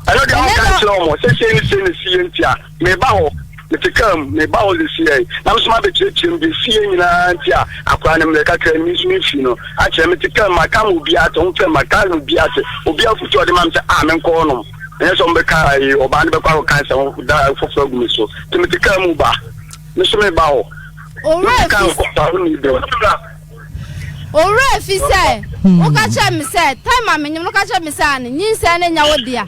ɛno deɛ ɔnka nkyerɛ ɔmo sɛ sei ne sei ne sie nti a Meba hɔ, mete kaa mu, meba hɔ sesei, na me nso mabɛkyerɛkyerɛ mu deɛ ɛsiiɛ nyinaa nti a akwadaa no mmerɛ kakra ni me nso mefiri no akyerɛ. Mete kaa mu, maka ama obiara ate, wɔn frɛ me, maka ama obiara ate. Obiara afotu a ɔde ma me sɛ, ah, menkɔ hɔnom. Ɛnyɛ sɛ wɔbɛka ayi, ɔbaa no bɛkɔ akɔka nsɛm da foforɔ agu me so. Nti mete kaa mu ba, me nso meba hɔ. Owura Mete kaa mu fi kɔ saa, wonni dɛm. Owura fi sɛ, woka kyerɛ me sɛ, time a menyem no woka kyerɛ me sɛ ane, nyinsɛn no nyɛ wo dea.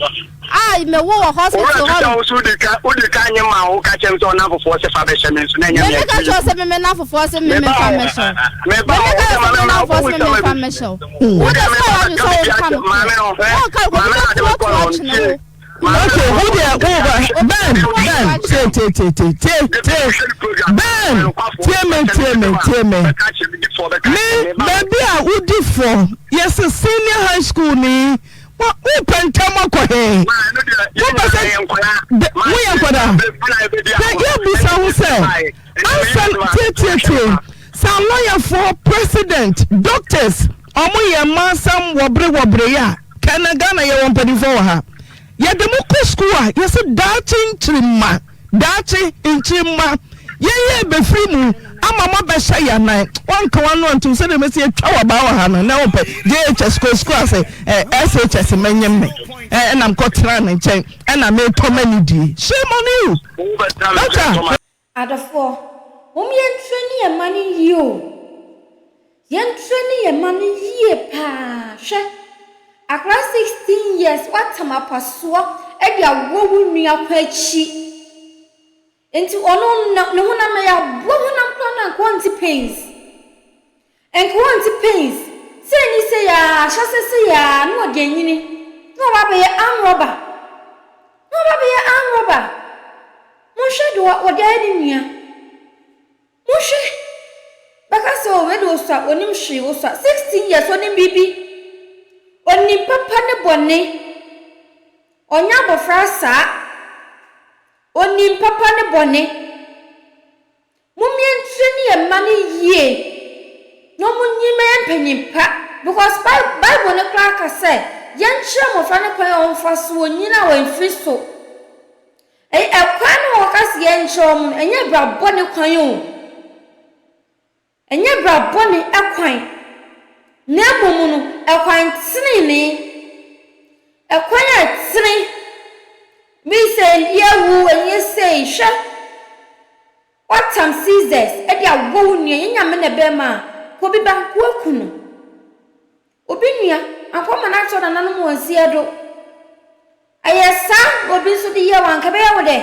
A me wo wɔ hospital hɔ no. Owura fi sɛ wo so wodi ka nye ma wo ka kyerɛ me sɛ ɔna fofoɔ sɛ fa bɛhyɛ me nso na ɛnyɛ me. Me me ka kyerɛ sɛ me me na fofoɔ sɛ me me fa mɛhyɛ wo. Me me ka kyerɛ sɛ me na fofoɔ sɛ me me fa mɛhyɛ wo. Wo de sɛ wadwe sɛ wo nka no korɛ. Wo nka no korɛ obi bɛ tuo tuo akyene wo. Okay, wo deɛ wo ba Ben Ben tie tie tie tie tie tie Ben tie me tie me tie me me baabi a wodi fɔ yɛsɛ senior high school ni wopɛ ntɛm akɔ he wopɛ sɛ moyɛ nkwadaa sɛ yɛbusa ho sɛ ansa tie tie tie sɛ alɔyafoɔ president doctors Ɔmo yɛ mma asɛm wɔbere wɔbere yɛ a kɛ na Ghana yɛwɔ mpaninfoɔ wɔ ha yɛde mo kɔ sukuu a yɛse daakye nkyirimma daakye nkyirimma yɛn yɛ bɛfiri mu ama mo abɛhyɛ yɛn anan wanka wano antum sɛdeɛ mɛsi atwa wabaa wɔ ha no na wɔpɛ JHS kɔ sukuu ase eh, SHS mɛnyem me eh, ɛna mkɔ tena ne nkyɛn ɛna metɔ m'ani die shame on you doctor. Adɔfoɔ, mom yɛntrɛni yɛn mma no yie o, yɛntrɛni yɛn mma no yie paa, hwɛ, akwadaa 16 years woatam apasoɔ de awɔ wo nua kɔ akyi, nti ɔno ne honam ɛyɛ aboa honam koraa no anka ɔnte pains, nka ɔnte pains, sei ne sei aa, ahyɛse sei aa na ɔde anyini na waba abɛyɛ arm robber, na waba abɛyɛ arm robber. Monhwɛ deɛ ɔde ayɛ ne nua. Monhwɛ. Bɛka sɛ oh wei deɛ ɔsua, ɔnim hwee, ɔsua. 16 years, ɔnim biribi. Ɔnim papa ne bɔne. Ɔnyɛ abɔfra saa. Ɔnim papa ne bɔne. Mommie ntrɛni yɛn mma no yie na wɔn nyin mmɛyɛ mpanyin pa because Bible no koraa ka sɛ yɛnkyerɛ mmɔfra no kwan a wɔmfa so wɔnyin a wɔmfiri so. Ɛyɛ ɛkwan no a wɔka sɛ yɛnkyerɛ wɔn no, ɛnyɛ bra bɔne kwan o. Ɛnyɛ bra bɔne kwan, na mmom no, ɛkwan tenenee, ɛkwan a ɛtene. Bi sɛ ndi awu, ɛnyɛ sei, hwɛ, woatam scissors de awɔ wo nua, yɛn Nyame na ɛbɛma a, kɔ bi ba, nko aku no. Obi nua, anka ɔma no akyerɛ nananom wɔn nseɛ do. Ɛyɛ saa na obi nso de yɛ wo a, anka ɛbɛyɛ wo dɛ?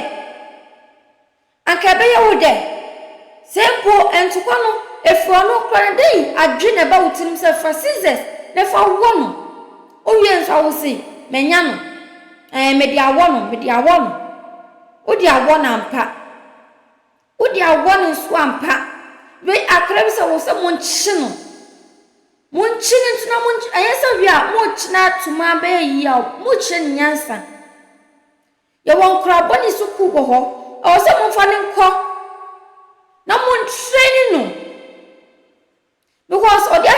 Anka ɛbɛyɛ wo dɛ sɛ mpo ntokwa no firi ɔno koraa no, dɛn adwene na ɛba wo tirim sɛ fa scissors na fa wɔ no? Wowie nso a wo se, Manya no. Ɛɛ, mede awɔ no, mede awɔ no. Wode awɔ no ampa. Wode awɔ no nso ampa. Wei akwadaa bi sɛ wo sɛ monkye no. Monkye no nso na monkye, ɛnyɛ sɛ wie a mokye no atom ara bɛyɛ yie a, mokyerɛ no nyansa. Yɛwɔ nkoraa bɔne sukuu wɔ hɔ, ɛwɔ sɛ momfa no nkɔ na mo ntraini no because ɔde.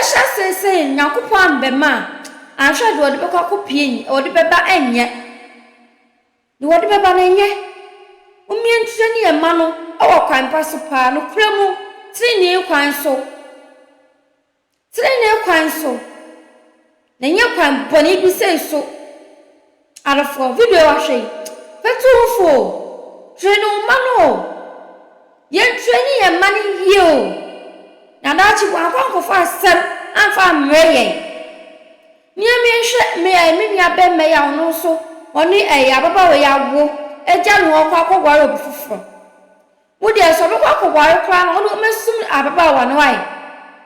Nyankopɔn ambɛma a, anhwɛ a deɛ ɔde bɛkɔ akɔpie ny ɔde bɛba nyɛ. Deɛ ɔde bɛba no nyɛ. Mommie nkyerɛ ne yɛn mma no wɔ kwan pa so paa, nokorɛ mu, tenenee kwan so. Tenenee kwan so, na ɛnyɛ kwan bɔne bi sei so. Adɔfoɔ, video yi wahwɛ yi, fa tu wo fo o, traini wo mma no o. Yɛn traini yɛn mma no yie o, na daakye wɔankɔ ankɔfa asɛm amfa ammrɛ yɛn. Nea menhwɛ me ɛɛ me nua bɛmma yi a ɔno nso ɔne ɛɛ ababaawa yi awo agya no ɔkɔ akɔware obi foforɔ. Wo deɛ sɛ ɔbɛkɔ akɔware koraa no ɔno ɔmɛsum ababaawa no ae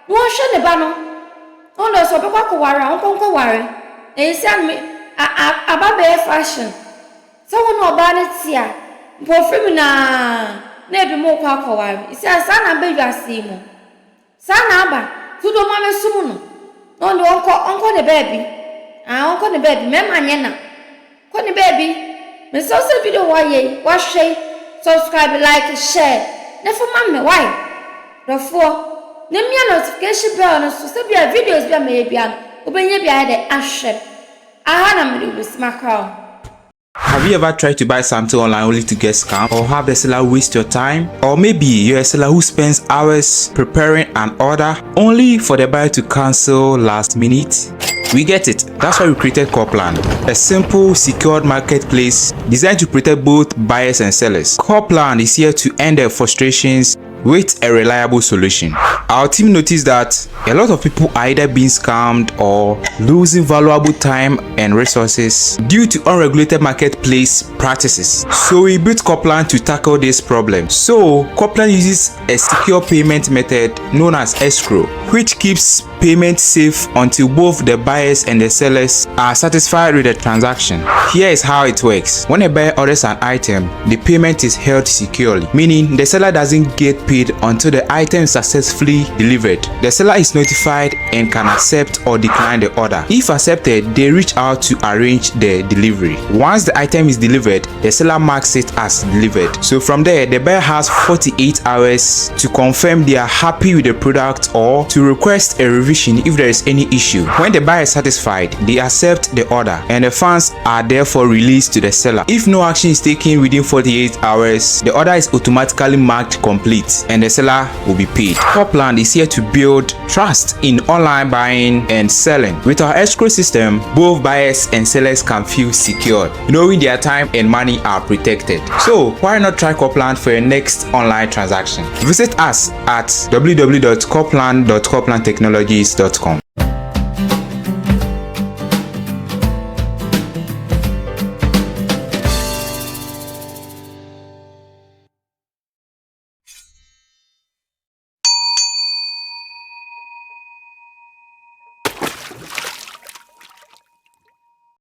na ɔnhwɛ ne ba no ɔno deɛ sɛ ɔbɛkɔ akɔware a ɔnkɔ nkɔware na yɛsi ano me a a aba bɛyɛ fashion sɛ wo ne ɔbaa no te a mpofirim no ara na ebi mo rekɔ akɔware yɛsi a saa na aba wiase yi mu. Saa na aba, nti wode ɔma bɛsom no, na ɔno deɛ ɔnkɔ, ɔnkɔ ne baabi, ah, ɔnkɔ ne baabi, mmarima nyɛ na, kɔ ne baabi, mesrɛ wo sɛ video wayɛ yi, wahwɛ yi, subscribe, like, share, na fa ma me, wai, dɔfoɔ, na mia notification bell no so, sɛ bia videos bi a mɛyɛ bia no, wobɛnya bi ayɛ dɛ ahwɛ, aha na mede wo bɛsi makra wo. Have you ever tried to buy something online only to get scammed or have the seller waste your time? Or maybe you're a seller who spends hours preparing an order only for the buyer to cancel last minute? We get it. That's why we created Corplan, a simple, secured marketplace designed to protect both buyers and sellers. Corplan is here to end their frustrations with a reliable solution. Our team noticed that a lot of people are either being scammed or losing valuable time and resources due to unregulated marketplace practices. So we built Corplan to tackle this problem. So Corplan uses a secure payment method known as escrow, which keeps payment safe until both the buyers and the sellers are satisfied with the transaction. Here is how it works. When a buyer orders an item, the payment is held securely, meaning the seller doesn't get paid until the item is successfully delivered. The seller is notified and can accept or decline the order. If accepted, they reach out to arrange the delivery. Once the item is delivered, the seller marks it as delivered. So from there, the buyer has 48 hours to confirm they are happy with the product or to request a revision if there is any issue. When the buyer is satisfied, they accept the order and the funds are therefore released to the seller. If no action is taken within 48 hours, the order is automatically marked complete and the seller will be paid. Corplan is here to build trust in online buying and selling. With our escrow system, both buyers and sellers can feel secured, knowing their time and money are protected. So why not try Corplan for your next online transaction? Visit us at www.corplan.corplantechnologies.com.